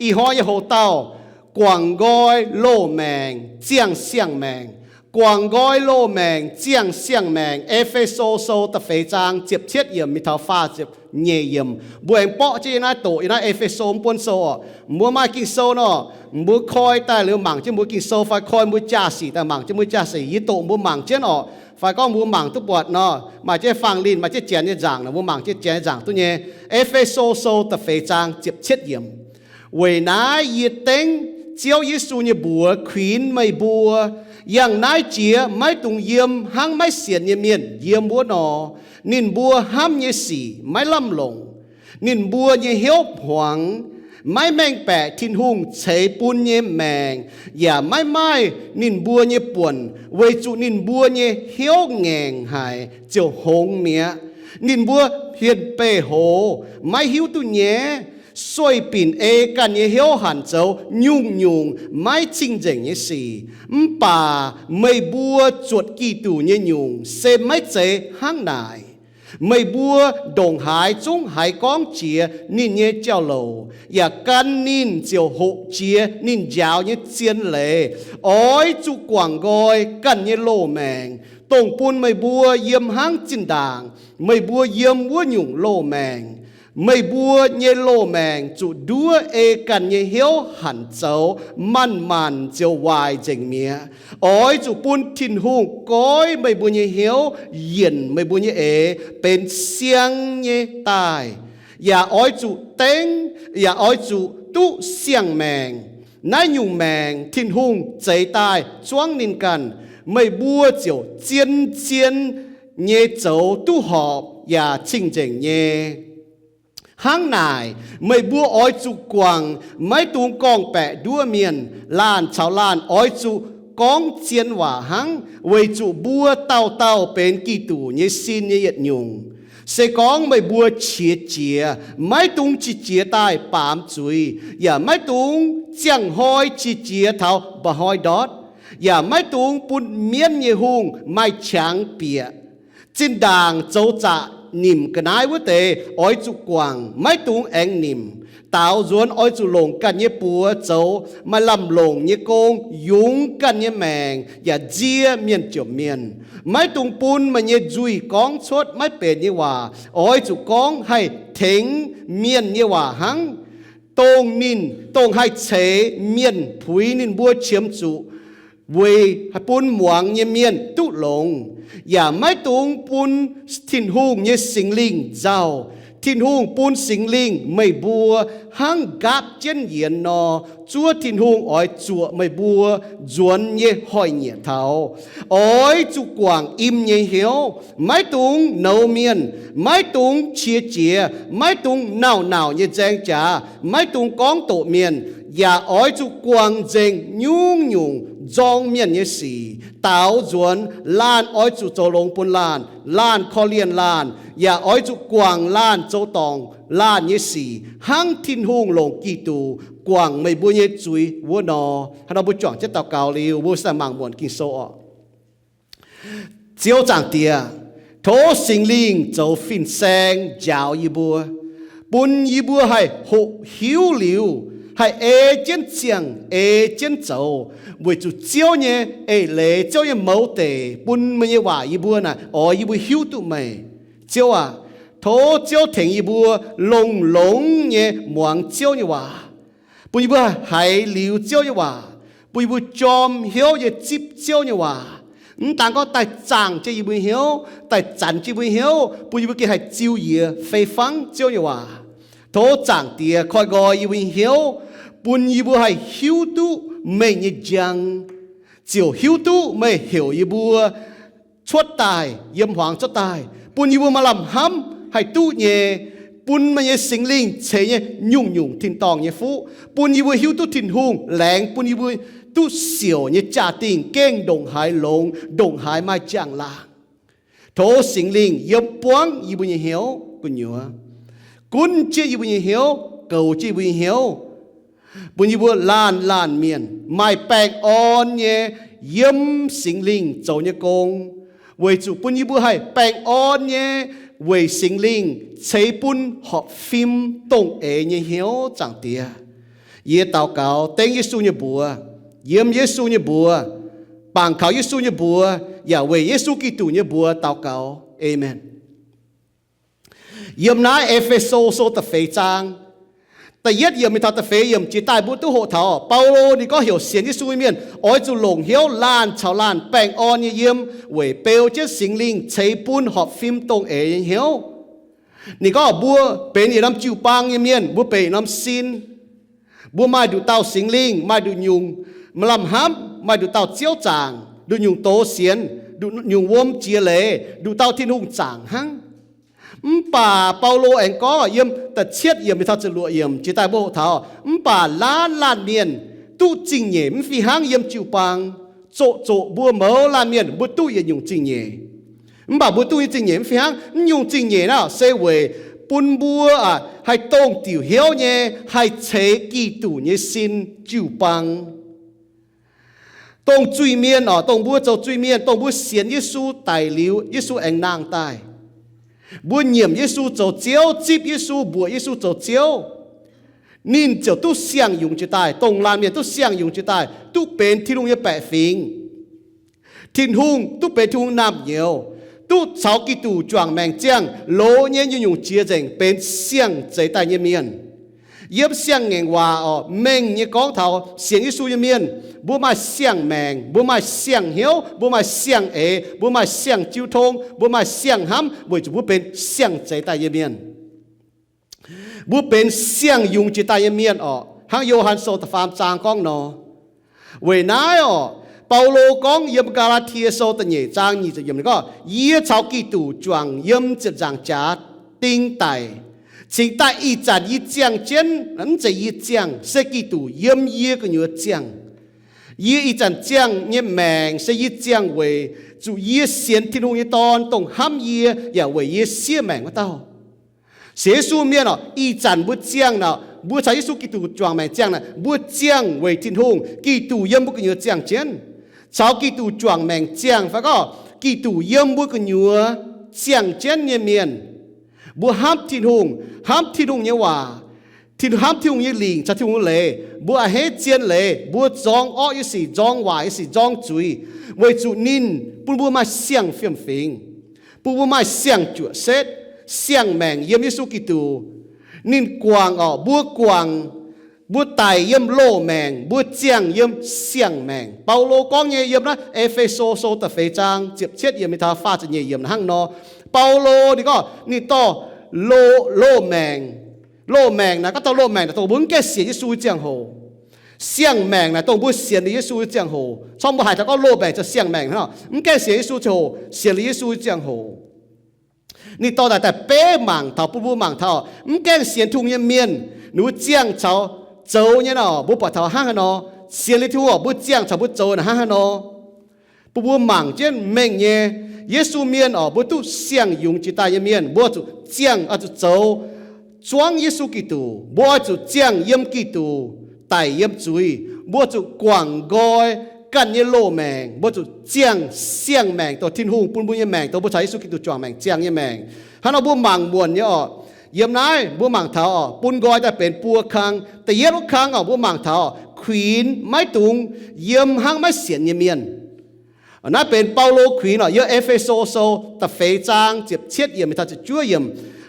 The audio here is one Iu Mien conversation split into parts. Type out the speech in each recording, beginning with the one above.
Ih hnoi nyei hoc-dauh, guangc nqoi loz-maengc ziangh siang-maengc. Guangc nqoi loz-maengc ziangh siang-maengc. E^fe^so Sou da'feix zaang ziepc cietv yiemc mingh taux faah ziepc nyeic yiemc. Mbuo aengx borqv jienv yiem naaiv doqc, yiem naaiv E^fe^so mv buonv sou oc. Mbuo maaih Ging-Sou nor, mbuo koi daaih liuz mangc jienv mbuo Ging-Sou fai koi mbuo jaa-sic daaih mangc jienv mbuo jaa-sic. Yie doqc mbuo mangc jienv oc. Fai gorngv mbuo mangc duqv buatc nor, maaih jienv faang linh, maaih jienv Janx nyei nzangc nor, mbuo mangc jienv Janx nyei nzangc duqv nyei. E^fe^so Sou da'feix zaang ziepc cietv yiemc. Weic naaiv yie dengv Ziouv Yesu nyei mbuox kuinx meih mbuo, yangh naaiv jiex maiv dungx yiem hnangv maiv sienx nyei mienh yiem wuov nor. Ninh mbuo hnamv nyei sic maiv lamh longc. Ninh mbuo nyei hnyouv hmuangx, maiv mengh baeqc Tin-Hungh ceix bun nyei maengc, yaac maiv maaih ninh mbuo nyei buonc, weic zuqc ninh mbuo nyei hnyouv ngaengc haic ziouc hngongx mi'aqv. Ninh mbuo hmien beih hoz, maiv hiuv duqv nyaiv, sueih binc ei ganh nyei hnyouv hanc zoux nyungc-nyungc maiv cing-nzengc nyei sic. Mv baac meih mbuo zuotc Giduc nyei nyungc se maiv zeiz hnangv naaic. Meih mbuo ndongc haaix zungv haiz gorngv jiex ninh nyei jauv-louc, yaac gan ninh ziouc hoqc jiex ninh njaaux nyei zien leiz. Oix zuqc guangc nqoi ganh nyei loz-maengc, dongh bun meih mbuo yiem hnangv zinh ndaangc meih mbuo yiem wuov nyungc loz-maengc. Meih mbuo nyei loz-maengc zuqc nduov ei ganh nyei hnyouv hanc zoux, maanc-maanc ziouc waaic nzengc mi'aqv. Oix zuqc bun Tin-Hungh goiv meih mbuo nyei hnyouv, yienc meih mbuo nyei eix benx siang nyei daaih, yaac oix zuqc dengv, yaac oix zuqc duqv siang-maengc. Naaiv nyungc maengc Tin-Hungh zeix daaih zuangv ninh ganh. Meih mbuo ziouc zien-zien nyei zoux duqv horpc yaac cing-nzengc nyei. Hnangv naaic, meih mbuo oix zuqc guangc, maiv dungx gorngv-baeqc nduov mienh. Laanh caux laanh oix zuqc gorngv zien waac hnangv, weic zuqc mbuo dauh dauh benx Giduc nyei sin nyei yietc nyungc. Se gorngv meih mbuo qiex jiez, maiv dungx qiex jiez daaih baamz zuiz, yaac maiv dungx ziangh hnoi qiex jiez taux mba'hnoi ndortv, yaac maiv dungx bun mienv nyei hungh maaih qangx bieqc. Zinh ndaangc zoux zaqc nimc ga'naaiv wuov deix oix zuqc guangc, maiv dungx aengx nimc. Daaux nzuonx oix zuqc longc ganh nyei buoz zoux maaih lamh longc nyei gong, yungz ganh nyei maengc, yaac nzie mienh jomc mienh. Maiv dungx bun meih nyei nzuih gorngv cuotv maiv benx nyei waac. Oix zuqc gorngv haih tengx mienh nyei waac hnangv, dongh ninh, dongh haih ceix mienh puix ninh mbuo qiemx zuqc, weic bun muangx nyei mienh duqv longx. Yaac maiv dungx bun Tin-Hungh nyei Singx Lingh nzauh. Tin-Hungh bun Singx Lingh meih mbuo hnangv nqaapv jienv yienx nor, zuov Tin-Hungh oix zuoqc meih mbuo nzuonx nyei hnoi-nyieqc taux. Oix zuqc guangc im nyei hnyouv, maiv dungx nouz mienh, maiv dungx qiex jiez, maiv dungx nauc-nauc nyei nzaeng jaax, maiv dungx gorngv doqc mienh, yaac oix zuqc guangc nzengc nyungc-nyungc nzorng mienh nyei sic. Daaux nzuonx laanh oix zuqc zoux longx bun laanh, laanh korv-lienh laanh, yaac oix zuqc guangc laanh zoux dorngc laanh nyei sic, hnangv Tin-Hungh longc Giduc guangc meih mbuo nyei zuiz wuov nor. Hnangv nor mbuo juangc jienv daux gaux liuz, mbuo se mangc muonc Ging-Sou oc. Ziouv Zaangc Diex, tov Singx Lingh zoux fin-saeng njaaux yie mbuo, bun yie mbuo haih hoqc hiuv liuz, haih ei jienv ziangh, ei jienv zoux, weic zuqc Ziouv nyei eix leiz, Ziouv nyei mouz deic bun meih nyei waac yie mbuo naaic oix yie mbuo hiuv duqv meih. Ziouv aac, tov Ziouv tengx yie mbuo longx-longx nyei muangx Ziouv nyei waac, bun yie mbuo haiz liuz Ziouv nyei waac, bun yie mbuo jorm hnyouv nyei zipv Ziouv nyei waac. Mv daan gorngv daaih zaangh jienv yie mbuo hnyouv, daaih zanc jienv yie mbuo hnyouv, bun yie mbuo gengh haih ziux yie fei fangv Ziouv nyei waac. Tov Zaangc Diex koi nqoi yie mbuo nyei hnyouv, bun yie mbuo haih hiuv duqv meih nyei njang, ziouc hiuv duqv meih heuc yie mbuo cuotv daaih, yiem hmuangx cuotv daaih, bun yie mbuo maaih lamh hnamv haih duqv nyei, bun meih nyei Singx Lingh ceix nyei nyungc-nyungc tin-dorngh nyei fuqv, bun yie mbuo hiuv duqv Tin-Hungh laengz bun yie mbuo duqv siouc nyei jaa-dingh gengh ndongc haaix longx, ndongc haaix maaih njang-laangc. Tov Singx Lingh yiem buangv yie mbuo nyei hnyouv gu'nyuoz, gunv jienv yie mbuo nyei hnyouv, goux jienv yie mbuo nyei hnyouv, bun yie mbuo laanh laanh mienh maaih baengh orn nyei yiem Singx Lingh zoux nyei gong, weic zuqc bun yie mbuo haih baengh orn nyei weic Singx Lingh ceix bun horpc fim dongh eix nyei hnyouv, Zaangc Diex. Yie daux gaux dengv Yesu nyei mbuox, yiem Yesu nyei mbuox, bangc kaux Yesu nyei mbuox, yaac weic Yesu Giduc nyei mbuox daux gaux. Aamen. Yiem naaiv E^fe^so Sou da'feix zaang, da'yietv yiemc mingh taux da'feix yiemc jiex daaih mbuo duqv hoqc taux Baulo ninh gorngv heuc sienx Yesu nyei mienh oix zuqc longc hnyouv laanh caux laanh baengh orn nyei yiem weic beu jienv Singx Lingh ceix bun horpc fim dongh eix nyei hnyouv. Ninh gorngv mbuo benx yietc norm jiu-baang nyei mienh, mbuo benx yietc norm sin. Mbuo maaih nduqc dauh Singx Lingh, maaih nduqc nyungc maaih lamh hnamv, maaih nduqc dauh Ziouv zaangc, nduqc nyungc doz sienx, nduqc nyungc wuom jiex leiz, nduqc dauh Tin-Hungh zaangc hnangv. Mv baac Baulo aengx gorngv yiem da'cietv yiemc mingh taux ziepc luoqc yiemc jiex daaih mbuo hoqc taux, mv baac laanh laanh mienh duqv zingh nyeic mv fih hnangv yiem jiu-baang, zoqc zoqc mbuo mouz laanh mienh mbuo duqv yietc nyungc zingh nyeic. Mv baac mbuo duqv nyei zingh nyeic mv fih hnangv. Mv nyungc zingh nyeic naaiv se weic bun mbuo haih dongh diuc hnyouv nyei haih ceix Giduc nyei sin jiu-baang. Dongh zuiz-mienh oc, dongh mbuo zoux zuiz-mienh, dongh mbuo sienx Yesu daic liuz, Yesu aengx nangh daaih, mbuo nyiemc Yesu zoux Ziouv, zipv Yesu, mbuoqc Yesu zoux Ziouv, ninh ziouc duqv siang-yungz jiex daaih. Dongh laanh mienh duqv siang-yungz jiex daaih, duqv benx Tin-Hungh nyei baeqc fingx, Tin-Hungh, duqv benx Tin-Hungh naamh nyouz, duqv caux Giduc juangc maengc ziangh, loz nyei nyungc-nyungc jiex nzengc benx siang-zeix daaih nyei mienh. Yiem siang-ngaengc waac oc, mengh nyei gorngv taux sienx Yesu nyei mienh, mbuo maaih siang-maengc, mbuo maaih siang-hnyouv, mbuo maaih siang-eix, mbuo maaih siang-jiu tong, mbuo maaih siang-hnamv, weic zuqc mbuo benx siang-zeix daaih nyei mienh. Mbuo benx siang-yungz jiex daaih nyei mienh oc, hnangv Yo^han Sou da'faam zaang gorngv nor. Weic naaiv oc, Baulo gorngv yiem Gaa^laa^tie Sou da'nyeic zaang nyic ziepc yiemc ninh gorngv, yie caux Giduc juangc yiem ziepc nzaangc jaax ding daic, cingx daaih ih zanc yie ziangh jienv, mv zeiz yie ziangh, se Giduc yiem yie gu'nyuoz ziangh. Yie ih zanc ziangh nyei maengc se yie ziangh weic zuqc yie sienx Tin-Hungh nyei Dorn, dongh hnamv yie yaac weic yie siev maengc wuov dauh. Sienx Yesu mienh oc, ih zanc mbuo ziangh naaic, mbuo caux Yesu Giduc juangc maengc ziangh naaic, mbuo ziangh weic Tin-Hungh. Giduc yiem mbuo gu'nyuoz ziangh jienv. Caux Giduc juangc maengc ziangh fai gorngv Giduc yiem mbuo gu'nyuoz ziangh jienv nyei mienh, mbuo hnamv Tin-Hungh, hnamv Tin-Hungh nyei waac, Tin, hnamv Tin-Hungh nyei lingc caux Tin-Hungh nyei leiz, mbuo a'hneiv zien leiz, mbuo nzorng orqv nyei sic, nzorng waaic nyei sic, nzorng zuiz, weic zuqc ninh bun mbuo maaih siang-fiem-fingx, bun mbuo maaih siang-juoqc setv, siang-maengc yiem Yesu Giduc. Ninh guangc oc, mbuo guangc, mbuo daic yiem loz-maengc, mbuo ziangh yiem siang-maengc. Baulo gorngv nyei yiem naaiv E^fe^so Sou da'feix zaang ziepc cietv yiemc mingh taux faah ziepc nyeic yiemc hnangv nor. Baulo ninh gorngv ninh dorh lo, loz-maengc, loz-maengc naaic, gorngv dorh loz-maengc naaic dongh mbuo mv gaengh sienx Yesu nyei ziangh hoc. Siang-maengc naaic dongh mbuo sienx liuz Yesu nyei ziangh hoc. Corc mbuo haiz taux gorngv loz-maengc caux siang-maengc hnangv, mv gaengh sienx Yesu ziangh hoc, sienx liuz Yesu nyei ziangh hoc. Ninh dorh daaih daaih beiv mangc taux, bun mbuo mangc taux mv gaengh sienx Tin-Hungh nyei mienh, ninh mbuo ziangh caux zoux nyei nor, mbuo buatc taux hnangv haaix nor. Sienx liuz Tin-Hungh oc, mbuo ziangh caux mbuo zoux naaic hnangv haaix nor, bun mbuo mangc jienv mengh nyei. Yesu mienh oc, mbuo duqv siang-yungz jiex daaih nyei mienh, mbuo zuqc ziangh, oix zuqc zoux zuangv Yesu Giduc. Mbuo oix zuqc ziangh yiem Giduc, daic yiem zuiz. Mbuo zuqc guangc nqoi ganh nyei loz-maengc. Mbuo zuqc ziangh siang-maengc, dongh Tin-Hungh bun mbuo nyei maengc, dongh mbuo caux Yesu Giduc juangc maengc ziangh nyei maengc. Hnangv nor mbuo mangc muonc nyei oc. Yiem naaiv mbuo mangc taux oc, bun nqoi daaih benx buo kang. Da'yietv wuov kang oc, mbuo mangc taux kuinx maiv dungx yiem hnangv maiv sienx nyei mienh. Naaiv benx Baulo kuinx oc, yiem E^fe^so Sou da'feix zaang ziepc cietv yiemc mingh taux ziepc juov yiemc.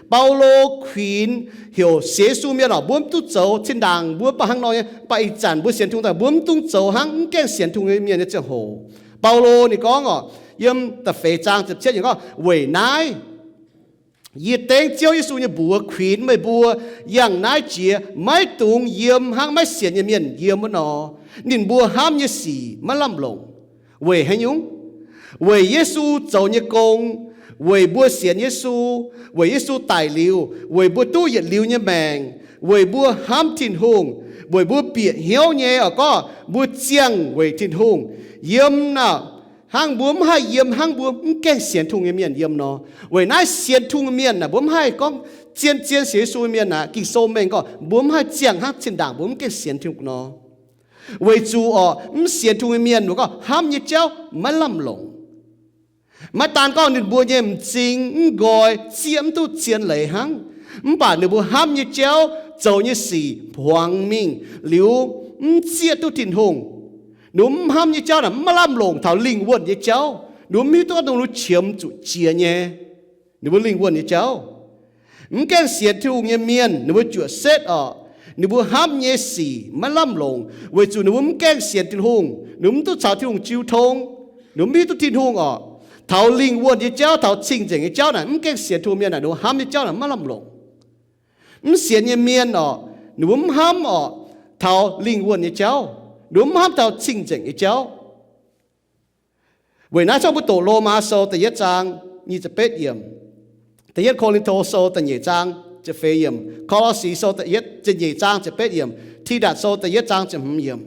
Baulo kuinx heuc sienx Yesu mienh oc, mbuo mv dungx zoux, zinh ndaangc mbuo mv baac hnangv nor nyei, mv baac ih zanc mbuo sienx Tin-Hungh daaih, mbuo mv dungx zoux hnangv mv gaengh sienx Tin-Hungh nyei mienh nyei ziangh hoc. Baulo ninh gorngv oc, yiem da'feix zaang ziepc cietv yiemc gorngv, weic naaiv yie dengv Ziouv Yesu nyei mbuox kuinx meih mbuo, yangh naaiv jiex maiv dungx yiem hnangv maiv sienx nyei mienh yiem wuov nor. Ninh mbuo hnamv nyei sic maiv lamh longc. Weic haaix nyungc? Weic Yesu zoux nyei gong, weic mbuo sienx Yesu, weic Yesu daic liuz, weic mbuo duqv yietc liuz nyei maengc, weic mbuo hnamv Tin-Hungh, weic mbuo bieqc hnyouv nyei oc gorngv mbuo ziangh weic Tin-Hungh. Yiem naaic, hnangv mbuo mv haih yiem hnangv mbuo mv gaengh sienx Tin-Hungh nyei mienh yiem nor. Weic naaiv sienx Tin-Hungh nyei mienh naaic, mbuo mv haih gorngv zien-zien sienx Yesu nyei mienh naaic, Ging-Sou mengh gorngv mbuo mv haih ziangh hnangv zinh ndaangc mbuo mv gaengh sienx Tin-Hungh nor. Weic zuqc oc, mv sienx Tin-Hungh nyei mienh, mbuo gorngv hnamv nyei jauv maiv lamh longc. Maiv daan gorngv ninh mbuo nyei m'zing mv nqoi, zieqv mv duqv zien leiz hnangv, mv baac ninh mbuo hnamv nyei jauv, zoux nyei sic hmuangx mingh liuz, mv zieqv duqv Tin-Hungh. Ninh mbuo mv hnamv nyei jauv naaic maiv lamh longc taux lingh wuonh nyei jauv. Ninh mbuo mv hiuv duqv gorngv dongh ninh mbuo qiemx zuqc jiex nyei, ninh mbuo lingh wuonh nyei jauv. Mv gaengh sienx Tin-Hungh nyei mienh, ninh mbuo juoqc setv orqc, ninh mbuo hnamv nyei sic maiv lamh longc weic zuqc ninh mbuo mv gaengh sienx Tin-Hungh, ninh mbuo mv duqv caux Tin-Hungh jiu tong, ninh mbuo mv hiuv duqv Tin-Hungh orqc. Taux lingh wuonh nyei jauv, taux cing-nzengc nyei jauv naaic, mv gaengh sienx Tin-Hungh mienh naaic, ninh mbuo hnamv nyei jauv naaic maiv lamh longc. Mv sienx nyei mienh orqc, ninh mbuo mv hnamv orqc taux lingh wuonh nyei jauv, ninh mbuo mv hnamv taux cing-nzengc nyei jauv. Weic naaiv zorqv mbuo doqc Lomaa Sou da'yietv zaang nyic ziepc betv yiemc, da'yietv Ko^lin^to Sou da'nyeic zaang ziepc feix yiemc, Ko^lo^si Sou da'yietv, da'nyeic zaang ziepc betv yiemc, Tidatc Sou da'yietv zaang ziepc hmz yiemc.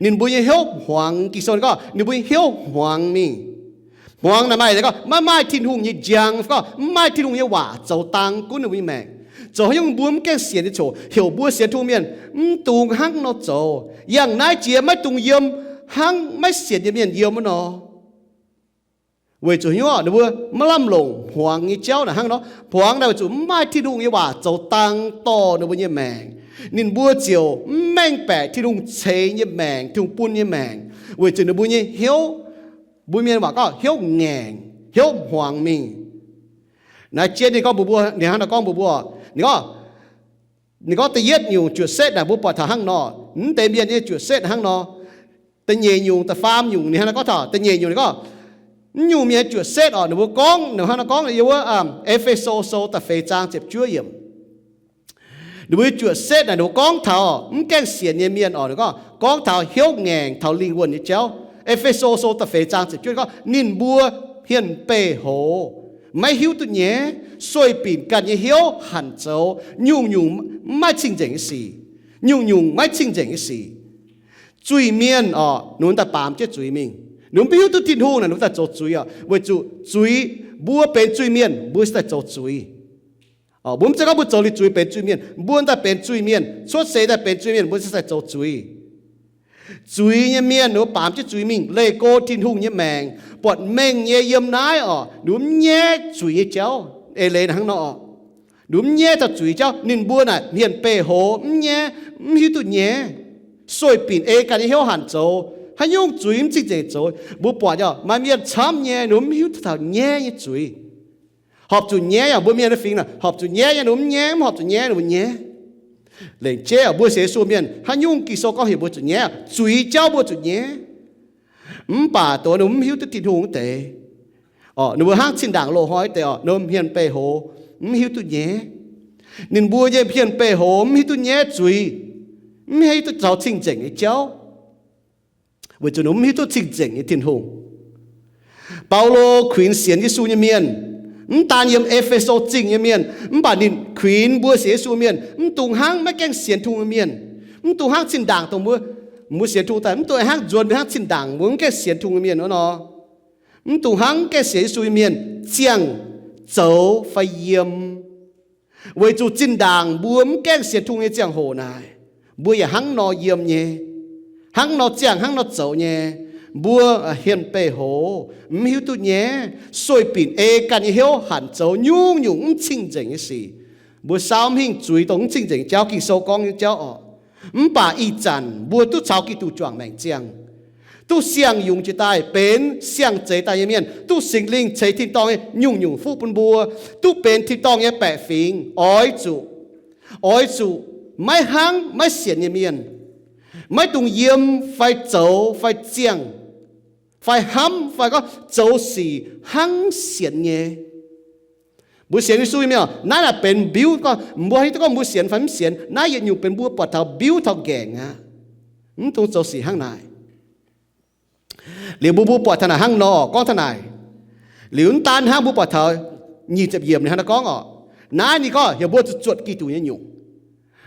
Ninh mbuo nyei hnyouv hmuangx, Ging-Sou gorngv ninh mbuo nyei hnyouv hmuangx mingh. Hmuangx naaic maaih gorngv maiv maaih Tin-Hungh nyei njang, gorngv mv maaih Tin-Hungh nyei waac zoux dang gunv ninh mbuo nyei maengc. Zoux haaix nyungc mbuo mv gaengh sienx nyei coc, heuc mbuo sienx Tin-Hungh mienh mv dungx hnangv nor zoux. Yangh naaiv jiex maiv dungx yiem hnangv maiv sienx nyei mienh yiem wuov nor. Weic zuqc hnyouv ninh mbuo maiv lamh longc hmuangx nyei jauv naaic hnangv nor. Hmuangx naaic weic zuqc mv maaih Tin-Hungh nyei waac zoux dang dorh ninh mbuo nyei maengc. Ninh mbuo ziouc mv mengh baeqc Tin-Hungh ceix nyei maengc, Tin-Hungh bun nyei maengc, weic zuqc ninh mbuo nyei hnyouv, mbuo mienh waac gorngv hnyouv ngaengc, hnyouv hmuangx mingh. Naaiv jien ninh gorngv mbuox mbuo, ninh hnangv naaiv gorngv mbuox mbuo, ninh gorngv, ninh gorngv da'yietv nyungc juoqc setv naaic mbuo buatc taux hnangv nor, mv deix mienh nyei juoqc setv hnangv nor. Da'nyeic nyungc, da'faam nyungc ninh hnangv naaiv gorngv taux da'nyeic nyungc ninh gorngv, mv nyungc mienh juoqc setv orqc, ninh mbuo gorngv, ninh hnangv naaiv gorngv yiem wuov E^fe^so Sou da'feix zaang ziepc juov yiemc. Ninh mbuo juoqc setv naaic ninh mbuo gorngv taux mv gaengh sienx nyei mienh orqc, ninh gorngv, gorngv taux hnyouv ngaengc, taux lingh wuonh nyei jauv. E^fe^so Sou da'feix zaang ziepc juov gorngv ninh mbuo hmien beih hoz, maiv hiuv duqv nyaiv, sueih binc ganh nyei hnyouv hanc zoux, nyungc-nyungc mv maaih cing-nzengc nyei sic, nyungc-nyungc maiv cing-nzengc nyei sic. Zuiz-mienh orqc, ninh mbuo daaih baamz jienv zuiz mingh. Ninh mbuo mv hiuv duqv Tin-Hungh naaic, ninh mbuo daaih zoux zuiz orqc, weic zuqc zuiz, mbuo benx zuiz-mienh mbuo se daaih zoux zuiz. Mbuo mv zeiz gorngv mbuo zoux liuz zuiz benx zuiz-mienh, mbuo daaih benx zuiz-mienh, cuotv seix daaih benx zuiz-mienh, mbuo se daaih zoux zuiz. Zuiz nyei mienh ninh mbuo baamz jienv zuiz mingh, leih go Tin-Hungh nyei maengc, buatc mengh nyei yiem naaiv orqc, ninh mbuo mv nyaiv zuiz nyei jauv. Eix leiz hnangv nor orqc, ninh mbuo mv nyaiv taux zuiz jauv. Ninh mbuo naaic hmien beih hoz, mv nyaiv, mv hiuv duqv nyaiv, sueih binc ei ganh nyei hnyouv hanc zoux, haaix nyungc zuiz mv cing-nzengc zoux. Mbuo buatc nyei orqc, maaih mienh camv nyei, ninh mbuo mv hiuv duqv taux nyaiv nyei zuiz. Horpc zuqc nyaiv orqc, mbuo mienh nyei fingx naaic horpc zuqc nyaiv nyei, ninh mbuo mv nyaiv, mv horpc zuqc nyaiv, ninh mbuo nyaiv. Lengc jeiv orqc, mbuo sienx Yesu mienh haaix nyungc Ging-Sou gorngv heuc mbuo zuqc nyaiv orqc? Zuiz jauv mbuo zuqc nyaiv. Mv baac dongh ninh mbuo mv hiuv duqv Tin-Hungh wuov deix orqc, ninh mbuo hnangv zinh ndaangc loz-hnoi wuov deix orqc, ninh mbuo hmien beih hoz, mv hiuv duqv nyaiv. Ninh mbuo nyei hmien beih hoz, mv hiuv duqv nyaiv zuiz, mv hiuv duqv zoux cing-nzengc nyei jauv, weic zuqc ninh mbuo mv hiuv duqv cing-nzengc nyei Tin-Hungh. Baulo kuinx sienx Yesu nyei mienh, mv daan yiem E^fe^so Zingh nyei mienh, mv baac ninh kuinx mbuo sienx Yesu mienh mv dungx hnangv maiv gaengh sienx Tin-Hungh nyei mienh, mv dungx hnangv zinh ndaangc dongh mbuo, mbuo sienx Tin-Hungh daaih mv dungx hnangv nzuonx mingh hnangv zinh ndaangc mbuo mv gaengh sienx Tin-Hungh nyei mienh wuov nor. Mv dungx hnangv mv gaengh sienx Yesu nyei mienh ziangh zoux fai yiem. Weic zuqc zinh ndaangc mbuo mv gaengh sienx Tin-Hungh nyei ziangh hoc naaic, mbuo yaac hnangv nor yiem nyei, hnangv nor ziangh, hnangv nor zoux nyei. Mbuo hmien beih hoz, mv hiuv duqv nyaiv, sueih binc ei ganh nyei hnyouv hanc zoux nyungc-nyungc mv cing-nzengc nyei sic. Mbuo saauv mv hingh zuiz dongh mv cing-nzengc nyei jauv, Ging-Sou gorngv nyei jauv orqc. Mv baac ih zanc mbuo duqv caux Giduc juangc maengc ziangh, duqv siang-yungz jiex daaih benx siang-zeix daaih nyei mienh, duqv Singx Lingh ceix tin-dorngh nyei nyungc-nyungc fuqv bun mbuo, duqv benx tin-dorngh nyei baeqc fingx. Oix zuqc, oix zuqc maiv hnangv maiv sienx nyei mienh, maiv dungx yiem fai zoux fai ziangh fai hnamv fai gorngv zoux sic hnangv sienx nyei. Mbuo sienx Yesu nyei mienh, naaiv naaic benx mbiuv gorngv mbuo hiuv duqv gorngv mbuo sienx fai mv sienx. Naaiv yietc nyungc benx mbuo buatc taux mbiuv taux nqaengc aqv. Mv dungx zoux sic hnangv naaic. Liuz mbuo, mbuo buatc taux naaic hnangv nor, gorngv taux naaic. Liuz mv daan hnangv, mbuo buatc taux nyic ziepc yiemc ninh hnangv naaiv gorngv orqc. Naaiv ninh gorngv heuc mbuo zuqc zuotc Giduc nyei nyungc.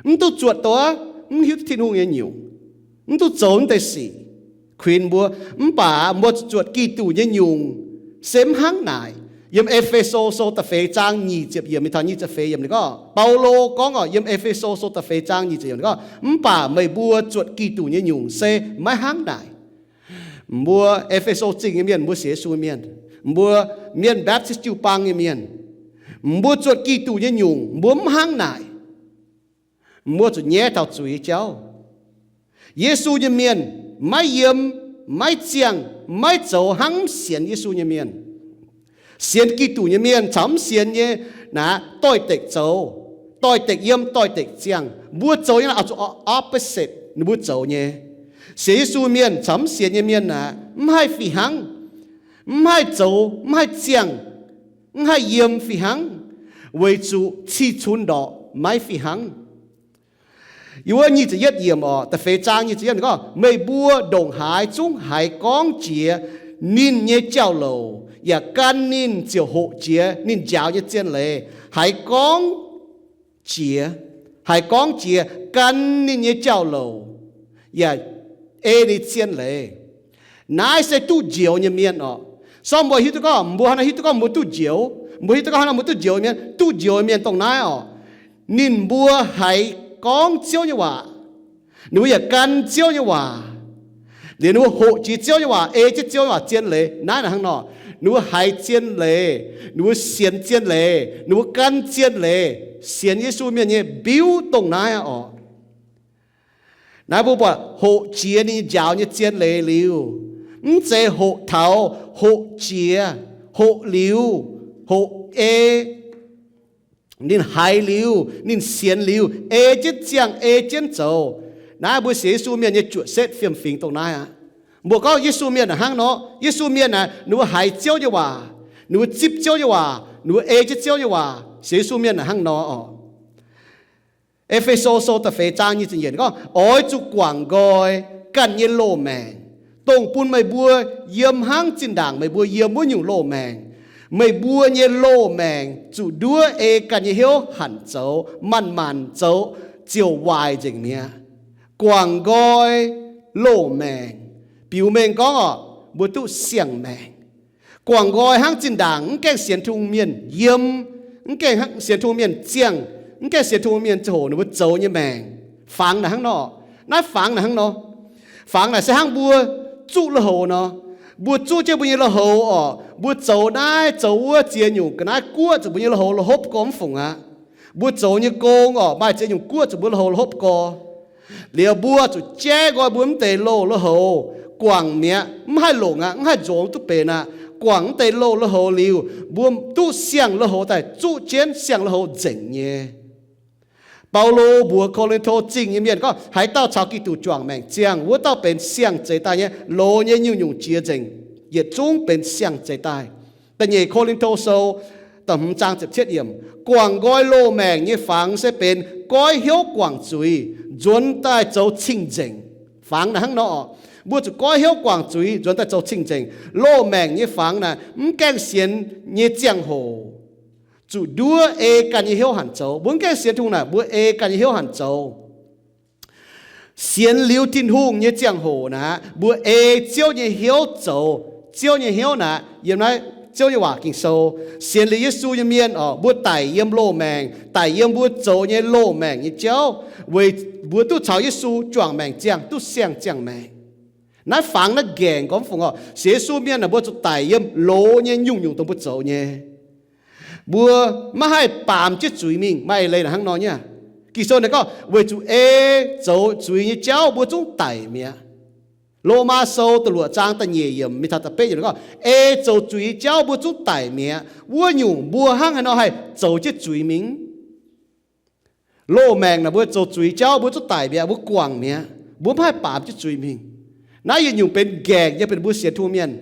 Mv duqv zuotc dongh mv hiuv duqv Tin-Hungh nyei nyungc, mv duqv zoux mv deix sic kuinx mbuo. Mv baac mbuo zuqc zuotc Giduc nyei nyungc se mv hnangv naaic. Yiem E^fe^so Sou da'feix zaang nyic ziepc yiemc mingh taux nyic ziepc feix yiemc ninh gorngv, Baulo gorngv orqc, yiem E^fe^so Sou da'feix zaang nyic ziepc yiemc ninh gorngv, mv baac meih mbuo zuotc Giduc nyei nyungc se maiv hnangv naaic. Mbuo E^fe^so Zingh nyei mienh, mbuo sienx Yesu nyei mienh, mbuo mienh Baptist jiu-baang nyei mienh, mbuo zuotc Giduc nyei nyungc, mbuo mv hnangv naaic. Mbuo zuqc nyaiv taux zuiz jauv. Yesu nyei mienh maiv yiem, maiv ziangh, maiv zoux hnangv mv sienx Yesu nyei mienh. Sienx Giduc nyei mienh caux mv sienx nyei naaic doix-dekc zoux, doix-dekc yiem, doix-dekc ziangh. Mbuo zoux nyei naaic oix zuqc opposite ninh mbuo zoux nyei. Sienx Yesu mienh caux mv sienx nyei mienh naaic mv haih fih hnangv, mv haih zoux, mv haih ziangh, mv haih yiem fih hnangv, weic zuqc cih cunx ndorqc maiv fih hnangv. Yiem wuov nyic ziepc yietv yiemc oc, da'feix zaang nyic ziepc yietv gorngv, meih mbuo ndongc haaix zungv haiz gorngv jiex ninh nyei jauv-louc yaac gan ninh ziouc hoqc jiex ninh njaaux nyei zien leiz. Haiz gorngv jiex, haiz gorngv jiex gan ninh nyei jauv-louc yaac ei ninh zien leiz. Naaiv se duqv njoux nyei mienh oc. Sorng mbuo hiuv duqv gorngv, mbuo hnangv naaiv hiuv duqv gorngv mbuo duqv njoux, mbuo hiuv duqv gorngv hnangv naaiv mbuo duqv njoux nyei mienh, duqv njoux nyei mienh dongh naaiv oc. Ninh mbuo haiz gorngv Ziouv nyei waac, ninh mbuo yaac gan Ziouv nyei waac, liuz ninh mbuo hoqc jiex Ziouv nyei waac, ei jienv Ziouv nyei waac zien leiz. Naaiv naaic hnangv nor, ninh mbuo haiz zien leiz, ninh mbuo sienx zien leiz, ninh mbuo gan zien leiz, sienx Yesu mienh nyei mbiuv dongh naaiv aqv oc. Naaiv mbuo buatc hoqc jiex ninh njaaux nyei zien leiz liuz, mv zeiz hoqc taux, hoqc jiex, hoqc liuz, hoqc ei, ninh haiz liuz, ninh sienx liuz, ei jienv ziangh, ei jienv zoux. Naaiv mbuo sienx Yesu mienh nyei juoqc setv fiem-fingx dongh naaiv aqv. Mbuo gorngv Yesu mienh naaic hnangv nor, Yesu mienh naaic ninh mbuo haiz Ziouv nyei waac, ninh mbuo zipv Ziouv nyei waac, ninh mbuo ei jienv Ziouv nyei waac, sienx Yesu mienh naaic hnangv nor oc. E^fe^so Sou da'feix zaang nyic ziepc yietv gorngv, oix zuqc guangc nqoi ganh nyei loz-maengc, dongh bun meih mbuo yiem hnangv zinh ndaangc meih mbuo yiem wuov nyungc loz-maengc. Meih mbuo nyei loz-maengc zuqc nduov ei ganh nyei hnyouv hanc zoux, manc-manc zoux ziouc waaic nzengc mi'aqv. Guangc nqoi loz-maengc biux mengh gorngv oc, mbuo duqv siang-maengc. Guangc nqoi hnangv zinh ndaangc mv gaengh sienx Tin-Hungh mienh yiem, mv gaengh sienx Tin-Hungh mienh ziangh, mv gaengh sienx Tin-Hungh mienh ziangh hoc ninh mbuo zoux nyei maengc. Fangx naaic hnangv nor. Naaiv fangx naaic hnangv nor. Fangx naaic se hnangv mbuo zuqv lui-houx nor. Mbuo zuqv jienv mbuo nyei lui-houx oc, mbuo zoux naaiv zoux wuov ziex nyungc ga'naaiv guoqv zuqc mbuo nyei lui-houx la'hopv gorx mv fungc aqv. Mbuo zoux nyei gong oc, maaih ziex nyungc guoqv zuqc mbuo lui-houx la'hopv gorx. Liuz mbuo zuqc jaiv nqoi mbuo mv deix loz lui-houx, guangc mi'aqv, mv haih longc aqv, mv haih nzuonx duqv benx aqv. Guangc mv deix loz lui-houx liuz, mbuo duqv siang lui-houx daaih zuqv jienv siang lui-houx nzengc nyei. Baulo mbuox Ko^lin^to Zingh nyei mienh gorngv, haaix dauh caux Giduc juangc maengc ziangh, wuov dauh benx siang-zeix daaih nyei. Loz nyei nyungc-nyungc jiex nzengc, yietc zungv benx siang-zeix daaih. Da'nyeic Ko^lin^to Sou da'hmz zaang ziepc cietv yiemc, guangc nqoi loz-maengc nyei fangx se benx goiv hnyouv guangc zuiz, nzuonx daaih zoux cing-nzengc. Fangx naaic hnangv nor oc. Mbuo zuqc goiv hnyouv guangc zuiz, nzuonx daaih zoux cing-nzengc. Loz-maengc nyei fangx naaic mv gaengh sienx nyei ziangh hoc zuqc nduov ei ganh nyei hnyouv hanc zoux. Mbuo mv gaengh sienx Tin-Hungh naaic, mbuo ei ganh nyei hnyouv hanc zoux. Sienx liuz Tin-Hungh nyei ziangh hoc naaic, mbuo ei Ziouv nyei hnyouv zoux. Ziouv nyei hnyouv naaic yiem naaiv Ziouv nyei waac Ging-Sou. Sienx liuz Yesu nyei mienh oc, mbuo daic yiem loz-maengc, daic yiem mbuo zoux nyei loz-maengc nyei jauv, weic mbuo duqv caux Yesu juangc maengc ziangh, duqv siang ziangh maengc. Naaiv fangx naaiv nqaengc gormx fungc oc. Sienx Yesu mienh naaic, mbuo zuqc daic yiem loz nyei nyungc-nyungc dongh mbuo zoux nyei. Mbuo maiv haih baamz jienv zuiz mingh. Maaih eix leiz naaic hnangv nor nyei. Ging-Sou naaic gorngv, weic zuqc ei zoux zuiz nyei jauv mbuo zungv daic mi'aqv. Lomaa Sou da'luoqc zaang da'nyeic yiemc mingh taux da'betv yiemc gorngv, ei zoux zuiz nyei jauv mbuo zungv daic mi'aqv. Wuov nyungc mbuo hnangv haaix nor haih zoux jienv zuiz mingh? Loz-maengc naaic mbuo zoux zuiz jauv mbuo zungv daic mi'aqv, mbuo guangc mi'aqv, mbuo maiv haih baamz jienv zuiz mingh. Naaiv yietc nyungc benx nqaengc nyei benx mbuo sienx Tin-Hungh mienh.